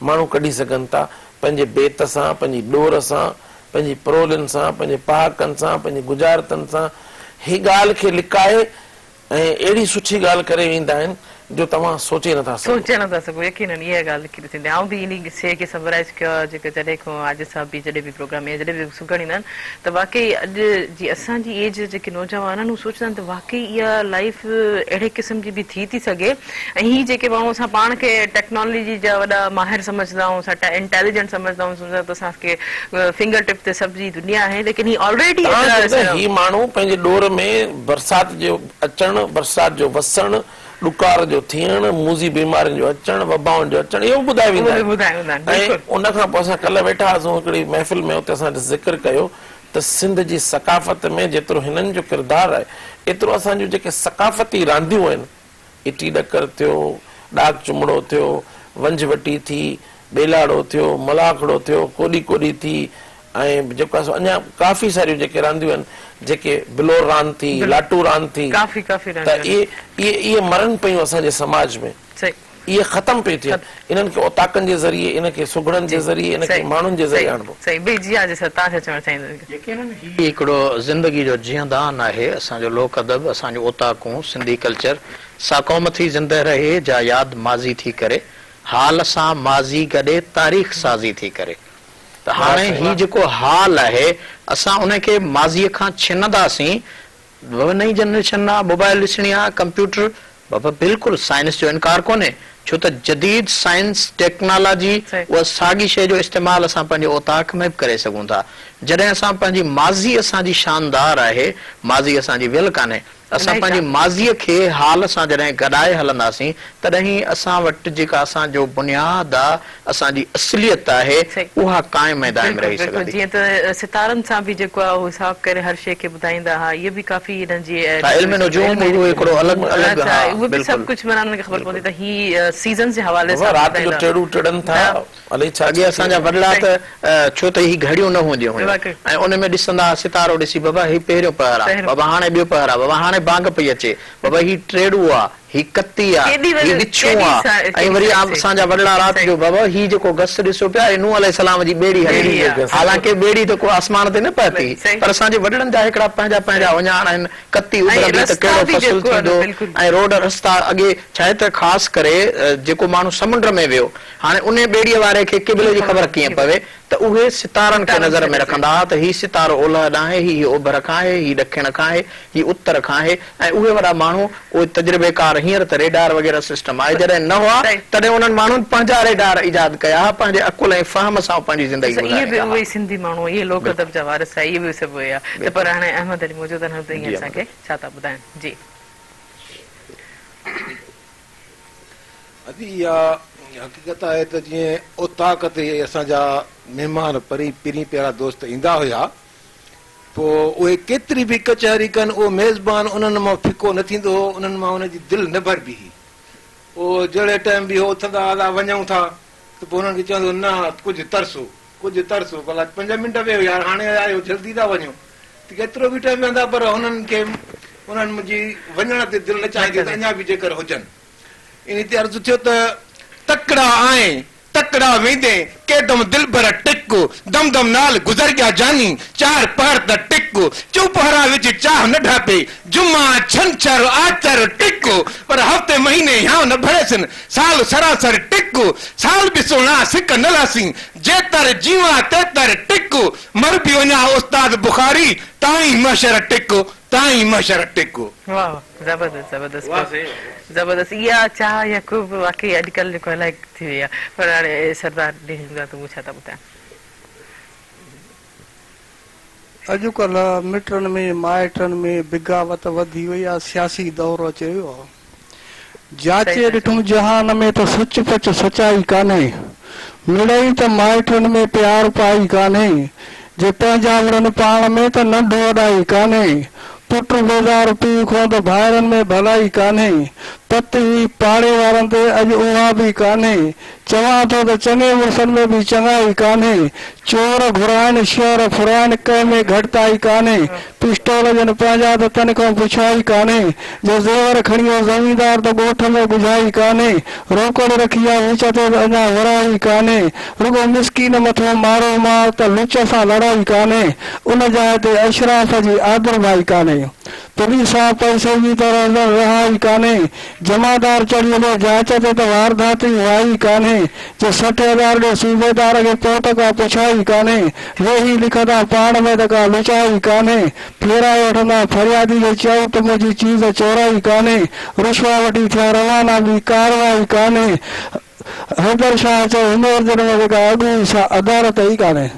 ماڻهو ڪڍي سگهن ٿا پنهنجي بيت سان پنهنجي ڏور سان پنهنجي پرولين سان پنهنجي پهاڪن سان پنهنجي ڳجهارتن سان هي ڳالهه کي لڪائي ۽ اهڙي سٺي ڳالهه ڪري ويندا آهن جو توهان سوچي نٿا سگهو. سوچي نٿا سگهو يقينن اها ڳالهه لکي ڏسندي آئون به انهي شيء کي سمرائيز ڪيو آهي جيڪا جڏهن کان عاجز صاحب به جڏهن به پروگرام يا جڏهن به سگهڙ ايندا آهن ته واقعي اڄ جي اسان جي ايج جا جيڪي نوجوان آهن هو سوچندا آهن ته واقعي اها لائيف اهڙي قسم جي به ٿي ٿي سگهي ۽ هي جيڪي ماڻهو اسان پاڻ کي ٽيڪنالاجي جا وڏا ماهر سمجهندا آهيون اسان انٽيليجنٽ سمجهندا آهيون سمجهندا آهيون ته اسان کي فنگر ٽپ تي سڀ جي دنيا آهي ليڪن هي آلريڊي توهان ايترا چئو ته هي ماڻهو پنهنجي ڏور ۾ برسات جو اچڻ، برسات جو وسڻ، ڏڪار جو ٿيڻ، موذي بيمارين جو اچڻ، وبائن جو اچڻ اهو به ٻڌائي ويندا آهن ۽ ان کان پوء اسان ڪلهه ويٺا هئاسون هڪڙي محفل ۾ اتي اسان ذڪر ڪيو ته سنڌ جي ثقافت ۾ جيترو هنن جو ڪردار آهي ايترو اسان جون جيڪي ثقافتي رانديون آهن اٽي ڏڪر ٿيو، ڏاڪ چمڙو ٿيو، ونجهه وٽي ٿي، ٻيلاڙو ٿيو، ملاکڙو ٿيو، ڪوڏي ڪوڏي ٿي ۽ جيڪو آهي سو اڃا ڪافي ساريون جيڪي رانديون آهن جيڪي بلور راند ٿي، لاٽو راند ٿي ڪافي ڪافي ته رانديون اهي اهي اهي مرن پيون اسان جي سماج ۾. صحيح. اهي ختم پئي ٿين. انهن کي اوطاقن جي ذريعي، ان کي سگهڙن جي ذريعي، ان کي ماڻهن جي ذريعي آڻبو. صحيح صحيح جي ها جي سر توهان ڇا چوڻ چاهيندو. يقينن هي هڪڙو زندگي جو جيئندان آهي اسان جو لوڪ ادب اسان جون اوطاقون سنڌي ڪلچر سا قوم ٿي زنده رهي جا ياد ماضي ٿي ڪري حال سان ماضي گڏي تاريخ سازي ٿي ڪري ته هاڻي هي جيڪو حال آهي اسان ان کي ماضي کان ڇننداسين بابا نئين جنريشن آ موبائل ڏسڻي آ ڪمپيوٽر بابا بلڪل سائنس جو انڪار ڪونهي ڇو ته جديد سائنس ٽيڪنالاجي اها ساڳي شيء جو استعمال اسان پنهنجي اوطاق ۾ به ڪري سگهون ٿا جڏهن اسان پنهنجي ماضي اسان جي شاندار آهي ماضي اسان جي ويل ڪانهي اسان پنهنجي ماضيء کي حال سان جڏهن گڏائي هلنداسين تڏهن ئي اسان وٽ جيڪا اسان جو بنياد آ، اسان جي اصليت آهي، اها قائم ۽ دائم بلڪل رهي بلڪل سگهندي. جيئن ته ستارن سان به جيڪو آ اهو حساب ڪري هر شيء کي ٻڌائيندا ها اهي به ڪافي انهن جي ها علم نجوم اهو هڪڙو الڳ الڳ اڇا ها اهو به سڀ بلڪل ڪجهه معنيٰ انهن کي خبر بلڪل. پوندي ته هي سيزنز جي حوالي بابا سان به رات جو ٻڌائيندا ٽيڙو ٽڙن ٿا ها. الائي ڇا اڳي ڇا اسان جا ٿي وڏڙا ته ڇو ته هي گهڙيون نه هونديون هيون واقعي. ۽ ان ۾ ڏسندا ها ستارو ڏسي بابا هي پهريون پهر آ پهريون. بابا هاڻي ٻيو پهر آ بابا هاڻي بانگ پئي اچي بابا هي ٽيڙو آ هي ڪتي آ ڪيڏي هي وڏي وڇون ڪيڏي آ سا ۽ ڪيڏي وري سائنس اسان جا وڏڙا رات صحيح جو بابا هي جيڪو گس ڏسو پيا هي نوح عليه السلام جي ٻيڙي هلي ٻيڙي آ حالانڪه ٻيڙي ته ڪو آسمان تي نه پهتي صحيح پر اسان جي وڏڙن جا هڪڙا پنهنجا پنهنجا اهڃاڻ آهن ڪتي ۽ اڀرندي ته رستا ڪهڙو به فصل جيڪو آ نه ٿيندو بلڪل ۽ روڊ رستا اڳي ڇا آهي ته خاص ڪري جيڪو ماڻهو سمنڊ ۾ ويو هاڻي انهي ٻيڙيء واري کي قبلي جي خبر ڪيئن پوي ته اهي ستارن کي نظر ۾ رکندا ها ته هي ستارو اولهه ڏانهن آهي، هي اوڀر کان آهي، هي ڏکڻ کان آهي، هي اتر کان آهي ۽ اهي وڏا ماڻهو، اهي تجربيڪار هينئر ته ريڊار وغيره سسٽم آهي، جڏهن نه هئا تڏهن انهن ماڻهن پنهنجا ريڊار ايجاد ڪيا ها، پنهنجي عقل ۽ فهم سان پنهنجي زندگي اهي به گذاريندا اهي ها. ئي سنڌي ماڻهو، اهي لوڪ ادب جا وارث آهي، اهي به سڀ اهي ها ته پر هاڻي احمد علي موجود آهن ته اهي اسان کي ڇا ٿا ٻڌائن. جي. ادي اها حقيقت آهي ته جيئن اوطاق تي اسان جا مهمان پرين پرين پيارا دوست ايندا هيا پوء اهي ڪيتري به ڪچهري ڪن اهو ميزبان انهن مان ڦڪو نه ٿيندو هو انهن مان ان جي دل نه ڀربي هئي پوء جهڙي ٽائيم به هو اٿندا هئا ادا وڃون ٿا ته پوء انهن کي چوندو هو نه ڪجهه ترسو ڪجهه ترسو ڀلا پنج منٽ ويهو يار هاڻي آيا آهيو جلدي ٿا وڃو ته ڪيترو به ٽائيم ويهندا پر هنن کي انهن جي وڃڻ تي دل نه چاهيندي ته اڃا به جيڪر هجن. انهي تي عرض ٿيو ته تڪڙا آئين تڪڙا ويندين ڪيدم دلبر ٽڪ دم دم نال گذر ڳيا جاني چار پهر ته ٽڪ چؤپهران وچ چاهه نه ڍاپي جمعا ڇنڇر آچر ٽڪ پر هفتي مهيني هيانء نه ڀريسن سال سراسر ٽڪ سال به سهڻا سڪ نه لاسين جيتر جيوان تيتر ٽڪ مر به وڃان استاد بخاري تائين محشر ٽڪ تائين محشر ٽڪ. واه واه زبردست زبردست زبردست اها چاهه يا قرب واقعي اڄڪلهه جيڪو الائي ٿي وئي آهي پر هاڻي سردار ڏينهن جا تون ڇا ٿا ٻڌايو. اڄڪلهه مٽن ۾ مائٽن ۾ بغاوت وڌي وئي آ سياسي دور اچي ويو آ جاچي ڏٺم جهان ۾ ته سچ پچ سچائي ڪانهي مڙئي ته مائٽن ۾ پيار پائي ڪانهي جي پنهنجا وڙهن پاڻ ۾ ته ننڍو وڏائي ڪانهي پٽ بيزار پيء کان ته ڀائرن ۾ ڀلائي ڪانهي پت هئي پاڙي وارن تي اڄ اها به ڪانهي چوان ٿو ته چڱي مڙسن ۾ به چڱائي ڪانهي. چور گهرائن، شهر ڦرائن، ڪنهن ۾ گهٽتائي ڪانهي. پسٽول جن پنهنجا ته تن کان پڇائي ڪانهي. جي زيور کڻي ويو زميندار ته ڳوٺ ۾ ڳجهائي ڪانهي. روڪڙ رکي آ وچ تي ته اڃا ورائي ڪانهي. رڳو مسڪين مٿو مارو مار ته لچ سان لڙائي ڪانهي. ان جاء تي اشراف جي آدرڀائي ڪانهي. پوليس آ پئسي جي ته رهزن رهائي ڪانهي. جمعدار چڙهي هليو جاچ تي ته واردات ئي وائي ڪانهي، جي 60 هزار ڏي صوبيدار کي پوء ته ڪا پڇائي ڪانهي، ويهي لکندا پاڻ ۾ ته ڪا لچائي ڪانهي، ڦيرائي وٺندا فريادي کي چئو ته منهنجي چيز چورائي ڪانهي، رشوا وٺي ٿيا روانا ٻي ڪارروائي ڪانهي، حيدر شاهه چيو هن جن ۾ جيڪا اڳ هئي سا عدالت ئي ڪانهي.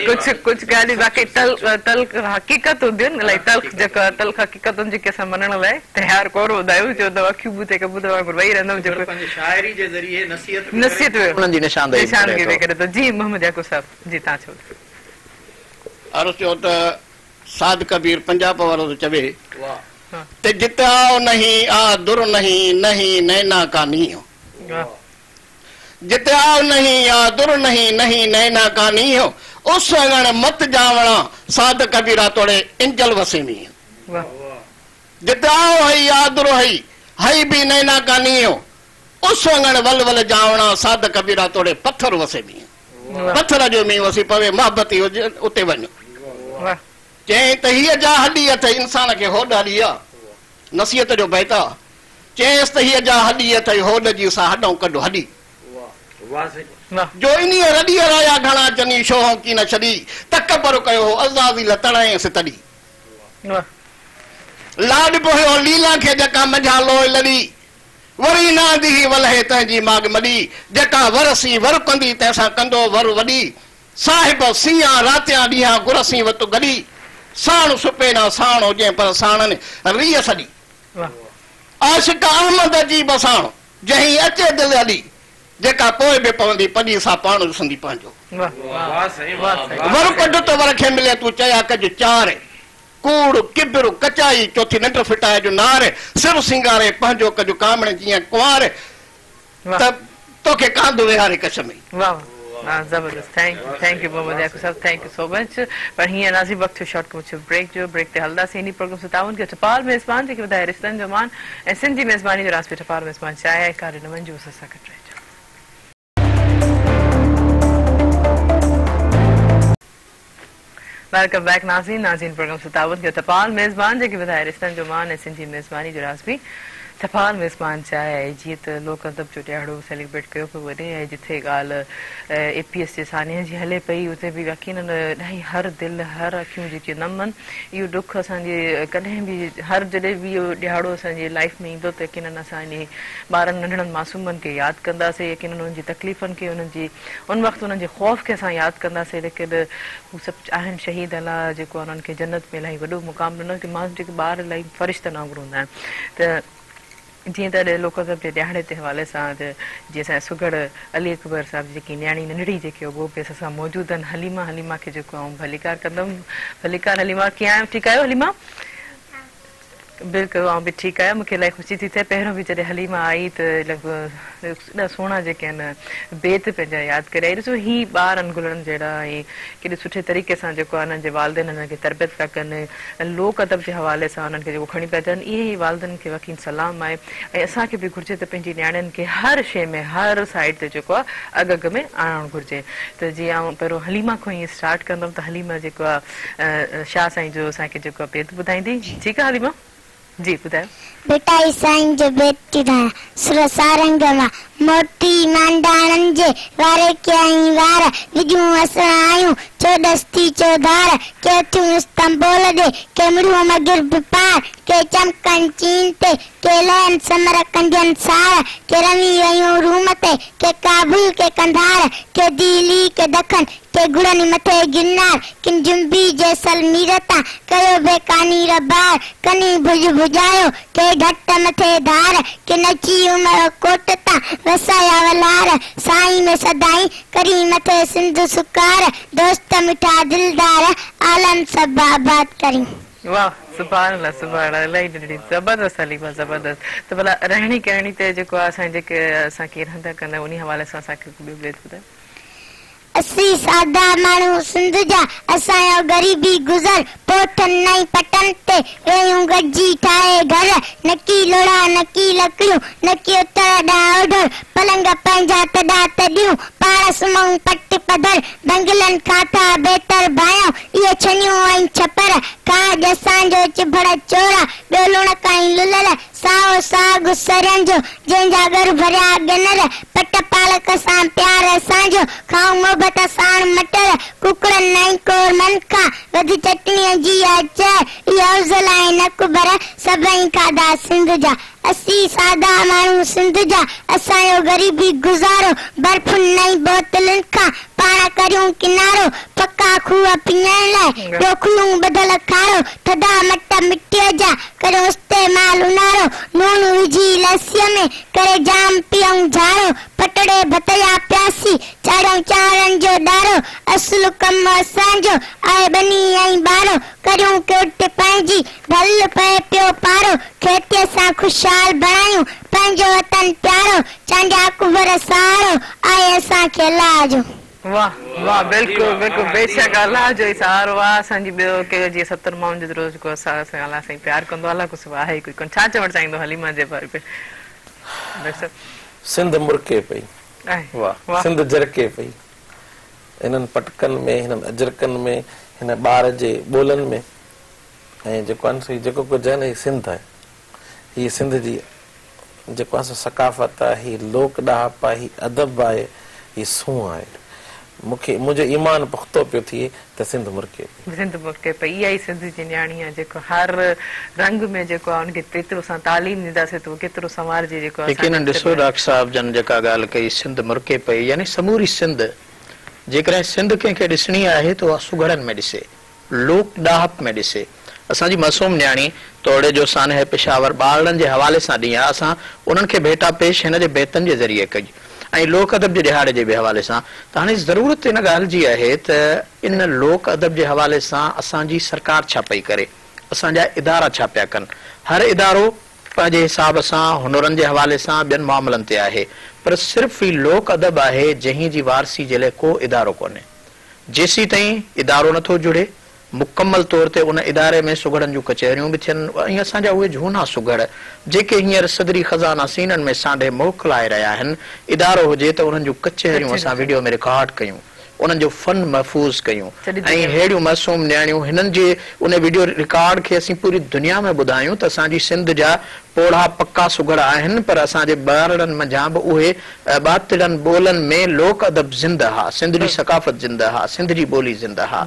ڪجهه ڪجهه ڳالهيون واقعي تلخ حقيقت هونديون آهن الائي تلخ جيڪا تلخ حقيقتن جيڪي اسان مڃڻ لاء تيار ڪونه هوندا آهيون ڇو ته اکيون ٻوٽي ڪبوتر وانگر ويهي رهندا آهيون جيڪو پنهنجي شاعري جي ذريعي نصيحت به نصيحت ڪري ٿو انهن جي نشاندهي به ڪري ٿو. ڪري ٿو جي محمد يعقوب صاحب جي توهان ڇو عرض ٿيو ته سعد ڪبير پنجاب وارو ٿو چوي ته جت آء نهين آ در نهين نهين نينا ڪا نينهن. جت آء نهين آ در نهين نهين نينا ڪا نينهن اس اڱڻ مت جاوڻا سعد ڪبيرا توڙي انجل وسي مينهن. جت آء هئي آ در هئي هئي به نينا ڪا نينهن، اس اڱڻ ول ول جاوڻا، ساڌ ڪبيرا توڙي پٿر وسي مينهن. پٿر جو مينهن وسي پوي، محبتي هج اتي وڃ. چيائين ته هيء جا هڏي اٿئي، انسان کي هوڏ هڏي آ. نصيحت جو بيت آ. چيائينس ته هيء جا هڏي اٿئي، هوڏ جي سا هڏئون ڪڍ هڏي. جو انهيء رڏيء رايا گهڻا چني شوهون ڪين ڇڏي، تڪبر ڪيو هو عزازيل تڙاينس تڏي. لاڏ به هيو ليلان کي جيڪا منجهان لوء لڏي، وري نه آندي هي ولهي تنهن جي ماڳ مڏي، جيڪا ور سين ور ڪندي تنهن سان ڪندو ور وڏي، صاحب سيان راتيان ڏينهان گر سين وت گڏي، ساڻ سپيران ساڻ هجين پر ساڻن ريء سڏي. عاشق احمد جي بساڻ جنهين اچي دل اڏي، جيڪا پوء به پوندي پڄي سا پاڻ ڏسندي پنهنجو. ور ڪڍ ته ور کي ملي تون چيا ڪج چار، ڪوڙ، ڪبر، ڪچائي، چوٿين ننڊ ڦٽائج نار، سر سينگاري پنهنجو ڪج ڪامڻ جيئن ڪنوار، ته توکي ڪانڌ ويهاري ڪڇ ۾. واه واه زبردست thank you thank you Muhammad Yaqub صاحب thank you سو مچ پر هينئر ناظرين وقت ٿيو شارٽ ڪمرشل بريڪ جو بريڪ تي هلنداسين انهي پروگرام سان تعاون ڪيو ٽپال ميزبان جيڪي وڌائي رشتن جو مان ۽ سنڌ جي ميزباني جو راز به ٽپال ميزبان چاهي ۽ ڪاڏي نه وڃجو اسان سان گڏ رهجو. Welcome back ناظرين ناظرين پروگرام سان تعاون ڪيو ٽپال ميزبان جيڪي وڌائي رشتن جو مان ۽ سنڌ جي ميزباني جو راز به ٽپال ميزبان چاهي ۽ جيئن ته لوڪ ادب جو ڏهاڙو سيليبريٽ ڪيو پيو وڃي ۽ جٿي ڳالهه اي پي ايس جي سانحي جي هلي پئي اتي به يقينن الاهي هر دل هر اکيون جيڪي نم آهن اهو ڏک اسان جي ڪڏهن به هر جڏهن به اهو ڏهاڙو اسان جي لائيف ۾ ايندو ته يقينن اسان انهي ٻارن ننڍڙن معصومن کي ياد ڪنداسين يقينن انهن جي تڪليفن کي انهن جي ان وقت انهن جي خوف کي اسان ياد ڪنداسين ليڪن هو سڀ آهن شهيد الله جيڪو انهن کي جنت ۾ الاهي وڏو مقام ڏنو ڪي مان جيڪي ٻار الاهي فرشتن وانگر هوندا آهن ته جيئن ته اڄ لوڪ ادب جي ڏهاڙي تي حوالي سان اڄ جيئن اسان جي سگهڙ علي اڪبر صاحب جي جيڪي نياڻي ننڍڙي جيڪي اهو به اسان سان موجود آهن حليمه حليمه کي جيڪو آئون ڀليڪار ڪندم ڀليڪار حليمه ڪيئن آهيو ٺيڪ آهيو حليمه بلڪل آئون به ٺيڪ آهيان مونکي الاهي خوشي ٿي ٿئي پهريون به جڏهن حليمه آئي ته لڳ ڀڳ ايڏا سهڻا جيڪي آهن بيت پنهنجا ياد ڪري آئي ڏسو هي ٻار آهن گلڙن جهڙا ۽ ڪيڏي سٺي طريقي سان جيڪو آهي انهن جي والدين انهن کي تربيت پيا ڪن ۽ لوڪ ادب جي حوالي سان انهن کي جيڪو کڻي پيا اچن اهي ئي والدين کي واقعي سلام آهي ۽ اسان کي به گهرجي ته پنهنجي نياڻين کي هر شيء ۾ هر سائيڊ تي جيڪو آهي اڳ اڳ ۾ آڻڻ گهرجي ته جيئن آئون پهريون حليمه کان ئي اسٽارٽ ڪندم ته حليمه جيڪو آهي شاهه سائين جو اسان کي جيڪو آهي بيت ٻڌائيندي ٺيڪ آهي حليمه جي ٻڌايو. ڀٽائي سائين جو بيت ٿي ٻڌايان، سر سارنگ مان، موٽي مانڊاڻن جي، واري ڪيائين وار، وڄون اسڻ آيون، چوڏس ٿي چوڌار، ڪي اٿيون استنبول ڏي، ڪي مڙهيون مغرب پار، ڪي چمڪن چين تي، ڪي لهن سمرقندين سار، ڪي روي ويون روم تي، ڪي ڪابل ڪي قنڌار، ڪي دهلي ڪي دکن، ڪي گڙن مٿي گرنار، ڪن جنبي جيسلمير تان، ڪيو بيڪانير بار، ڪني ڀڄ ڀڄايو، ڪي ڍٽ مٿي ڌار، ڪن اچي عمر ڪوٽ تان، وسايا ولهار، سائين ۾ سدائين، ڪرين مٿي سنڌ سڪار، دوست مٺا دلدار، عالم سڀ آباد ڪرين. واه سبحان الله سبحان الله الاهي ننڍڙي زبردست حليمه زبردست ته ڀلا رهڻي ڪهڻي تي جيڪو آهي اسان جيڪي اسان ڪيئن رهندا ڪندا آهيون انهي حوالي سان اسان کي ڪو ٻيو بيت ٻڌايو. اسين سادا ماڻهو سنڌ جا، اسان جو غريبي گذر، پوٺن ۽ پٽن تي ويهون گڏجي ٺاهي گهر، نڪي لوڙها نڪي لڪڙيون، نڪي اتر ڏانهن اوڍر، پلنگ پنهنجا تڏا تڏيون، پاڻ سمهون پٽ پڌر، بنگلن کان ٿا بهتر ڀانيون، اهي ڇنيون ۽ ڇپر، کاڄ اسان جو چڀڙ چورا، ٻيو لوڻڪ ۽ لولر، سائو ساڳ سرهن جو، جنهن جا ڳر ڀريا ڳنر، پٽ پالڪ سان پيار اسان جو، کائون محبت ساڻ مٽر، ڪڪڙن ۽ قورمن کان، وڌ چٽڻيء جي آ چهر، اهي افضل آهن اڪبر، سڀئي کاڌا سنڌ جا. اسين سادا ماڻهو سنڌ جا، اسان جو غريبي گذارو، برفن ۽ بوتلن کان، پاڻ ڪريون ڪنارو، پڪا کوهه پيئڻ لاء، ٻيو کلون ٻڌل کارو، ٿڌا مٽ مٽيء جا، ڪريون استعمال اونهارو، نوڻ وجهي لسيء ۾، ڪري جام پيئون جهارو، پٽڙي ڀت جا پياسي، چاڙهيون چانورن جو ڏارو، اصل ڪم اسان جو، آهي ٻني ۽ ٻارو، ڪريون ڪرت پنهنجي، ڀل پئي پيو پارو، کيتيء سان خوشحال بڻايون، پنهنجو وطن پيارو، چانڊيا اڪبر سهارو، آهي اسان کي الله جو. واه واه بلڪل بلڪل بيشڪ الله جو ئي سهارو آ اسان جي ٻيو ڪير جيئن ستن مائن جيترو جيڪو اسان سان الله سائين پيار ڪندو آ الله کان سوا آهي ئي ڪوئي ڪونه ڇا چوڻ چاهيندو حليمه جي باري ۾ ڊاڪٽر صاحب. سنڌ مرڪي پئي. واه. سنڌ جرڪي پئي. هنن پٽڪن ۾ هنن اجرڪن ۾ هن ٻار جي ٻولن ۾ ۽ جيڪو آهي نه سو هي جيڪو ڪجهه آهي نه هي سنڌ آهي. هي سنڌ جي جيڪو آهي سو ثقافت آهي، هي لوڪ ڏاهپ آهي، هي ادب آهي، هي سونهن آهي. مون کي منهنجو ايمان پختو پيو ٿئي ته سنڌ مرڪي پئي. سنڌ مرڪي پئي. اها ئي سنڌ جي نياڻي آهي جيڪو هر رنگ ۾ جيڪو آهي ان کي ڪيترو اسان تعليم ڏينداسين ته اهو ڪيترو سنوارجي جيڪو آهي اسان يقينن ڏسو ڊاڪٽر صاحب جن جيڪا ڳالهه ڪئي سنڌ مرڪي پئي يعني سموري سنڌ جيڪڏهن سنڌ ڪنهن کي ڏسڻي آهي ته اها سگهڙن ۾ ڏسي. لوڪ ڏاهپ ۾ ڏسي. اسان جي معصوم نياڻي توڙي جو سانحه پشاور ٻارڙن جي حوالي سان ڏينهن آ اسان انهن کي ڀيٽا پيش هن جي بيتن جي ذريعي ڪئي ۽ لوڪ ادب جي ڏهاڙي جي به حوالي سان ته هاڻي ضرورت ان ڳالهه جي آهي ته ان لوڪ ادب جي حوالي سان اسان جي سرڪار ڇا پئي ڪري اسان جا ادارا ڇا پيا ڪن هر ادارو پنهنجي حساب سان هنرن جي حوالي سان ٻين معاملن تي آهي پر صرف هي لوڪ ادب آهي جنهن جي وارثي جي لاء ڪو ادارو ڪونهي. جيسيتائين ادارو نه ٿو جڙي، مڪمل طور تي ان اداري ۾ سگهڙن جون ڪچهريون به ٿين ۽ اسان جا اهي جهونا سگهڙ، جيڪي هينئر صدري خزانا سينن ۾ سانڍي موڪلائي رهيا آهن، ادارو هجي ته انهن جون ڪچهريون اسان وڊيو ۾ رڪارڊ ڪيون، انهن جو فن محفوظ ڪيون ۽ ههڙيون معصوم نياڻيون هنن جي ان وڊيو رڪارڊ کي اسين پوري دنيا ۾ ٻڌايون ته اسان جي سنڌ جا پوڙها پڪا سگهڙ آهن پر اسان جي ٻارڙن منجهان به اهي ٻاتڙن ٻولن ۾ لوڪ ادب زنده ها، سنڌ جي ثقافت زنده ها، سنڌ جي ٻولي زنده ها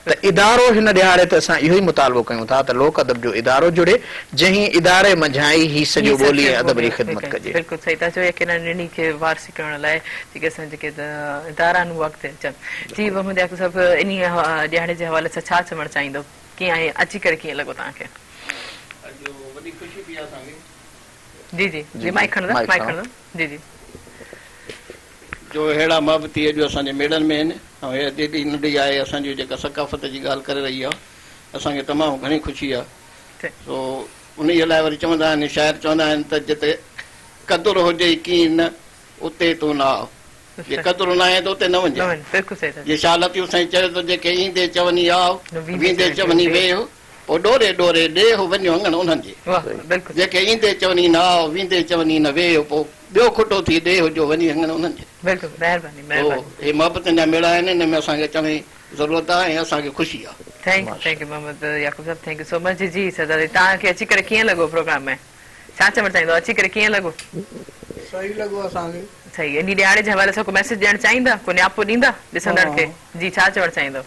ته ادارو هن ڏهاڙي تي اسان اهو ئي مطالبو ڪيون ٿا ته لوڪ ادب جو ادارو جڙي جنهن اداري منجهان ئي هي سڄو ٻولي ۽ ادب جي خدمت ڪجي. بلڪل صحيح ٿا چئو يقينن انهي کي وارثي ڪرڻ لاء جيڪي اسان جيڪي ادارا آهن اهي اڳتي اچن. جي محمد يعقوب صاحب انهي ڏهاڙي جي حوالي سان ڇا چوڻ چاهيندو ڪيئن ۽ اچي ڪري ڪيئن لڳو توهان کي؟ اڄ وڏي خوشي ٿي آهي اسان کي. جي جي جي مائيڪ کڻندا مائيڪ کڻندا جي جي. جو ههڙا محبتي اڄ اسان جي ميڙن ۾ آهن ۽ هيء جيڏي ننڍي آهي اسان جي جيڪا ثقافت جي ڳالهه ڪري رهي آهي اسان کي تمام گهڻي خوشي آهي سو انهيء لاء وري چوندا آهن شاعر چوندا آهن ته جتي قدر هجئي ڪين نه اتي تون نه آء جي قدر ناهي ته اتي نه وڃجانء جيئن شاهه لطيف سائين چيو ته جيڪي ايندي چوني آء ويندي چوني ويهه پوء ڏوري ڏوري ڏيهه وڃ اڱڻ انهن جي. جيڪي ايندي چوني نه آء، ويندي چوني نه ويهه، پوء ٻيو کٽو ٿي ڏيهه جو وڃي اڱڻ انهن جي. سو هي محبتن جا ميڙا آهن، ان ۾ اسان کي اچڻ جي ضرورت آهي ۽ اسان کي خوشي آهي. Thank you thank you Muhammad Yaqub صاحب thank you سو مچ جي سردار توهان کي اچي ڪري ڪيئن لڳو پروگرام ۾ ڇا چوڻ چاهيندو اچي ڪري ڪيئن لڳو. صحيح لڳو اسان کي. صحيح انهي ڏهاڙي جي حوالي سان ڪو ميسيج ڏيڻ چاهيندا ڪو نياپو ڏيندا ڏسندڙ کي جي ڇا چوڻ چاهيندو.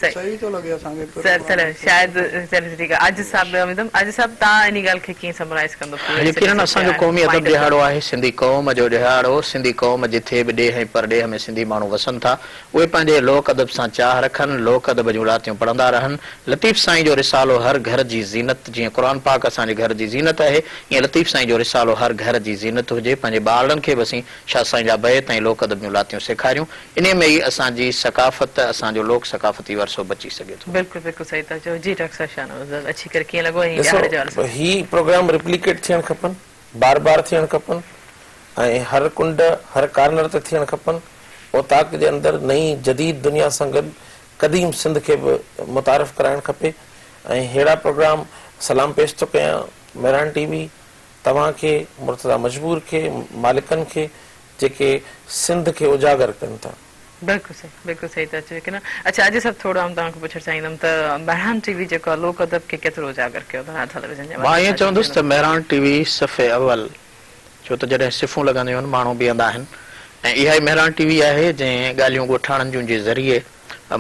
صحيح ٿو لڳي اسان کي سر سر شايد چلو ٺيڪ آ عاجز صاحب ڏانهن ويندم عاجز صاحب توهان انهي ڳالهه کي ڪيئن سمرائيز ڪندو پوري يقينن اسان جو قومي ادب ڏهاڙو آهي سنڌي قوم جو ڏهاڙو سنڌي قوم جٿي به ڏيهه ۽ پرڏيهه ۾ سنڌي ماڻهو وسن ٿا اهي پنهنجي لوڪ ادب سان چاهه رکن لوڪ ادب جون لاتيون پڙهندا رهن لطيف سائين جو رسالو هر گهر جي زينت جيئن قرآن پاڪ اسان جي گهر جي زينت آهي ايئن لطيف سائين جو رسالو هر گهر جي زينت هجي پنهنجي ٻارڙن کي به اسين شاهه سائين جا بيت ۽ لوڪ ادب جون لاتيون سيکاريون انهيء ۾ ئي اسان جي ثقافت، اسان جو لوڪ ثقافتي ورثو بچي سگهي ٿو. بلڪل بلڪل صحيح ٿا چئو جي ڊاڪٽر صاحب شاهنواز صاحب اچي ڪري ڪيئن لڳو ۽ ڏهاڙي جي حوالي ڏسو هي پروگرام ريپليڪيٽ ٿيڻ کپن بار بار ٿيڻ کپن ۽ هر ڪنڊ هر ڪارنر تي ٿيڻ کپن اوطاق جي اندر نئين جديد دنيا سان گڏ قديم سنڌ کي به متعارف ڪرائڻ کپي ۽ ههڙا پروگرام سلام پيش ٿو ڪيان مهراڻ ٽي وي توهان کي مرتضيٰ مجبور کي مالڪن کي جيڪي سنڌ کي اجاگر ڪن ٿا. بلڪل صحيح بلڪل صحيح ٿا چئو يقينن اڇا عاجز صاحب ٿورو آئون توهان کان پڇڻ چاهيندم ته مهراڻ ٽي وي جيڪو آهي لوڪ ادب کي ڪيترو اجاگر ڪيو مهراڻ ٽيليويزن جي مان حوالي ائين سان چوندس ته مهراڻ ٽي وي صف اول ڇو ته جڏهن صفون لڳنديون آهن ماڻهو بيهندا آهن ۽ اها ئي مهراڻ ٽي وي آهي جنهن ڳالهيون ڳوٺاڻن جون جي ذريعي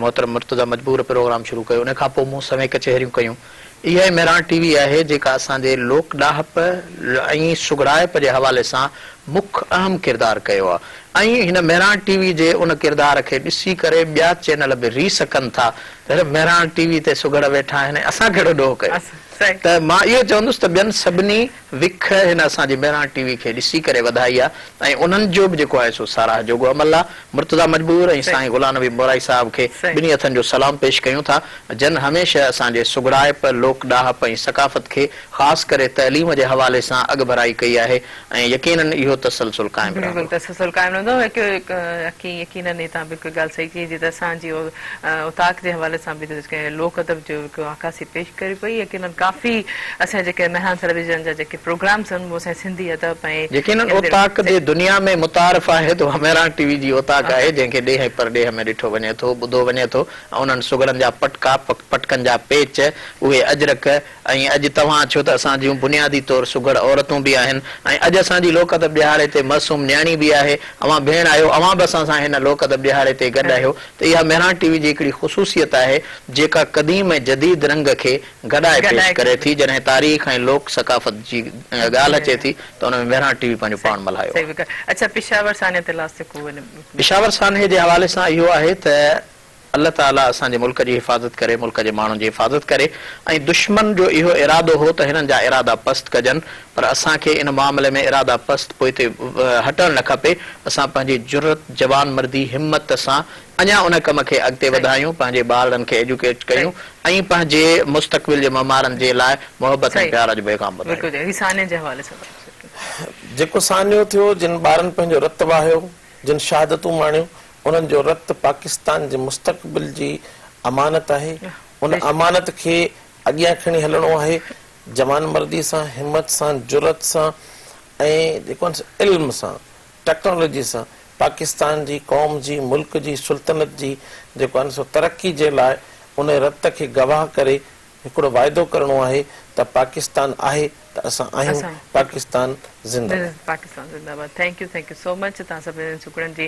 محترم مرتضيٰ مجبور پروگرام شروع ڪيو ان کان پوء مون سوين ڪچهريون ڪيون. اها ئي مهراڻ ٽي وي آهي جيڪا اسان جي لوڪ ڏاهپ ۽ سگهڙائپ جي حوالي سان مک اهم ڪردار ڪيو آهي ۽ هن مهراڻ ٽي وي جي ان ڪردار کي ڏسي ڪري ٻيا چينل به ريس ڪن ٿا ته مهراڻ ٽي وي تي سگهڙ ويٺا آهن ۽ اسان ڪهڙو ڏوهه ڪيو. ته مان اهو چوندس ته ٻين سڀني وک هن اسان جي مهراڻ ٽي وي کي ڏسي ڪري وڌائي آ ۽ انهن جو به جيڪو آهي سو ساراهه جوڳو عمل آ. مرتضيٰ مجبور ۽ سائين غلام نبي مورائي صاحب کي ٻنهي هٿن جو سلام پيش ڪيون ٿا جن هميشه اسان جي سگهڙائپ، لوڪ ڏاهپ ۽ ثقافت کي خاص ڪري تعليم جي حوالي سان اڳڀرائي ڪئي آهي ۽ يقينن اهو تسلسل قائم رهندو. بلڪل تسلسل قائم رهندو يقينن هي توهان بلڪل ڳالهه صحيح ڪئي جي ته اسان جي اوطاق جي حوالي سان به جيڪي لوڪ ادب جو هڪ عڪاسي پيش ڪري پئي يقينن ڪافي اسان جيڪي مهراڻ ٽيليويزن جا جيڪي پروگرامس آهن اهي اسان جي سنڌي ادب ۽ يقينن اوطاق جي دنيا ۾ متعارف آهي ته اها مهراڻ ٽي وي جي اوطاق آهي جنهن کي ڏيهه ۽ پرڏيهه ۾ ڏٺو وڃي ٿو ٻڌو وڃي ٿو ۽ انهن سگهڙن جا پٽڪا پٽڪن جا پيچ اهي اجرڪ ۽ اڄ توهان ڇو ته اسان جون بنيادي طور سگهڙ عورتون به آهن ۽ اڄ اسان جي لوڪ ادب ڏهاڙي تي معصوم نياڻي به آهي اوهان ڀيڻ آهيو اوهان به اسان سان هن لوڪ ادب ڏهاڙي تي گڏ آهيو ته اها مهراڻ ٽي وي جي هڪڙي خصوصيت آهي جيڪا قديم ۽ جديد رنگ کي گڏائي پيش ڪري ٿي جڏهن تاريخ ۽ لوڪ ثقافت جي ڳالهه اچي ٿي ته ان ۾ مهراڻ ٽي وي پنهنجو پاڻ ملهايو آهي. اڇا پشاور سانحي تي لاسٽ ڪو پشاور سانحي جي حوالي سان اهو آهي ته الله تعاليٰ اسان جي ملڪ جي حفاظت ڪري، ملڪ جي ماڻهن جي حفاظت ڪري ۽ دشمن جو اهو ارادو هو ته هنن جا ارادا پست ڪجن پر اسان کي ان معاملي ۾ ارادا پست پوئتي هٽڻ نه کپي، اسان پنهنجي جرئت، جوانمردي، همت سان اڃا ان ڪم کي اڳتي وڌايون، پنهنجي ٻارڙن کي ايجوڪيٽ ڪيون ۽ پنهنجي مستقبل جي معمارن جي لاء محبت ۽ پيار جو پيغام وڌايون. جيڪو سانحو ٿيو، جن ٻارن پنهنجو رت وهايو، جن شهادتون ماڻيون، انهن جو رت پاڪستان جي مستقبل جي امانت آهي، ان امانت کي اڳيان کڻي هلڻو آهي، جوانمردي سان، همت سان، جرئت سان ۽ جيڪو آهي علم سان، ٽيڪنالاجي سان پاڪستان جي قوم جي، ملڪ جي، سلطنت جي جيڪو آهي سو ترقي جي لاء ان رت کي گواهه ڪري هڪڙو واعدو ڪرڻو آهي ته پاڪستان آهي ته اسان آهيون پاڪستان زنده باد. پاڪستان زنده باد thank you thank you so much توهان سڀني سگهڙن جي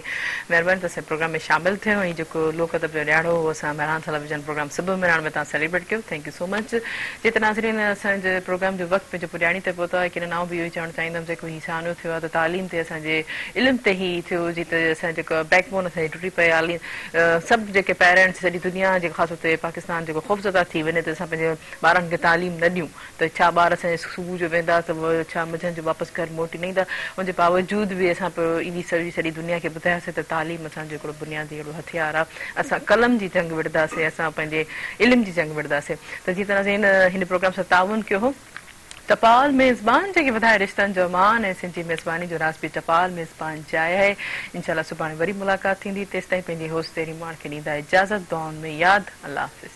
مهرباني ته اسان جي پروگرام ۾ شامل ٿيو ۽ جيڪو لوڪ ادب جو ڏهاڙو هو اسان مهراڻ ٽيليويزن پروگرام صبح مهراڻ ۾ توهان سيليبريٽ ڪيو thank you so much جي ته ناظرين اسان جي پروگرام جو وقت پنهنجو پڄاڻي تي پهتو آهي يقينن آئون به اهو ئي چوڻ چاهيندم جيڪو هي سانحو ٿيو آهي ته تعليم تي اسان جي علم تي هي ٿيو جي ته اسان جيڪو بيڪ بون اسان جي ٽٽي پئي آهي سڀ جيڪي پيرنٽس سڄي دنيا جيڪو خاص طور تي پاڪستان جيڪو خوفزده ٿي وڃي ته اسان پنهنجي ٻارن کي تعليم نه ڏيون ته ڇا ٻار اسان جي صبح جو ويندا ته ڇا منجهند جو واپس گهر موٽي نه ايندا ان جي باوجود به اسان ايڏي سڄي سڄي دنيا کي ٻڌاياسين ته تعليم اسان جو هڪڙو بنيادي اهڙو هٿيار آهي اسان قلم جي جنگ وڙهنداسين اسان پنهنجي علم جي جنگ وڙهنداسين ته جيئن ته ناظرين هن پروگرام سان تعاون ڪيو هو ٽپال ميزبان جيڪي وڌائي رشتن جو مان ۽ سنڌي ميزباني جو راز به ٽپال ميزبان جاء آهي انشاء الله سڀاڻي وري ملاقات ٿيندي تيستائين پنهنجي هوسٽ زيري ماڻ کي ڏيندا اجازت دعائن ۾ ياد الله حافظ.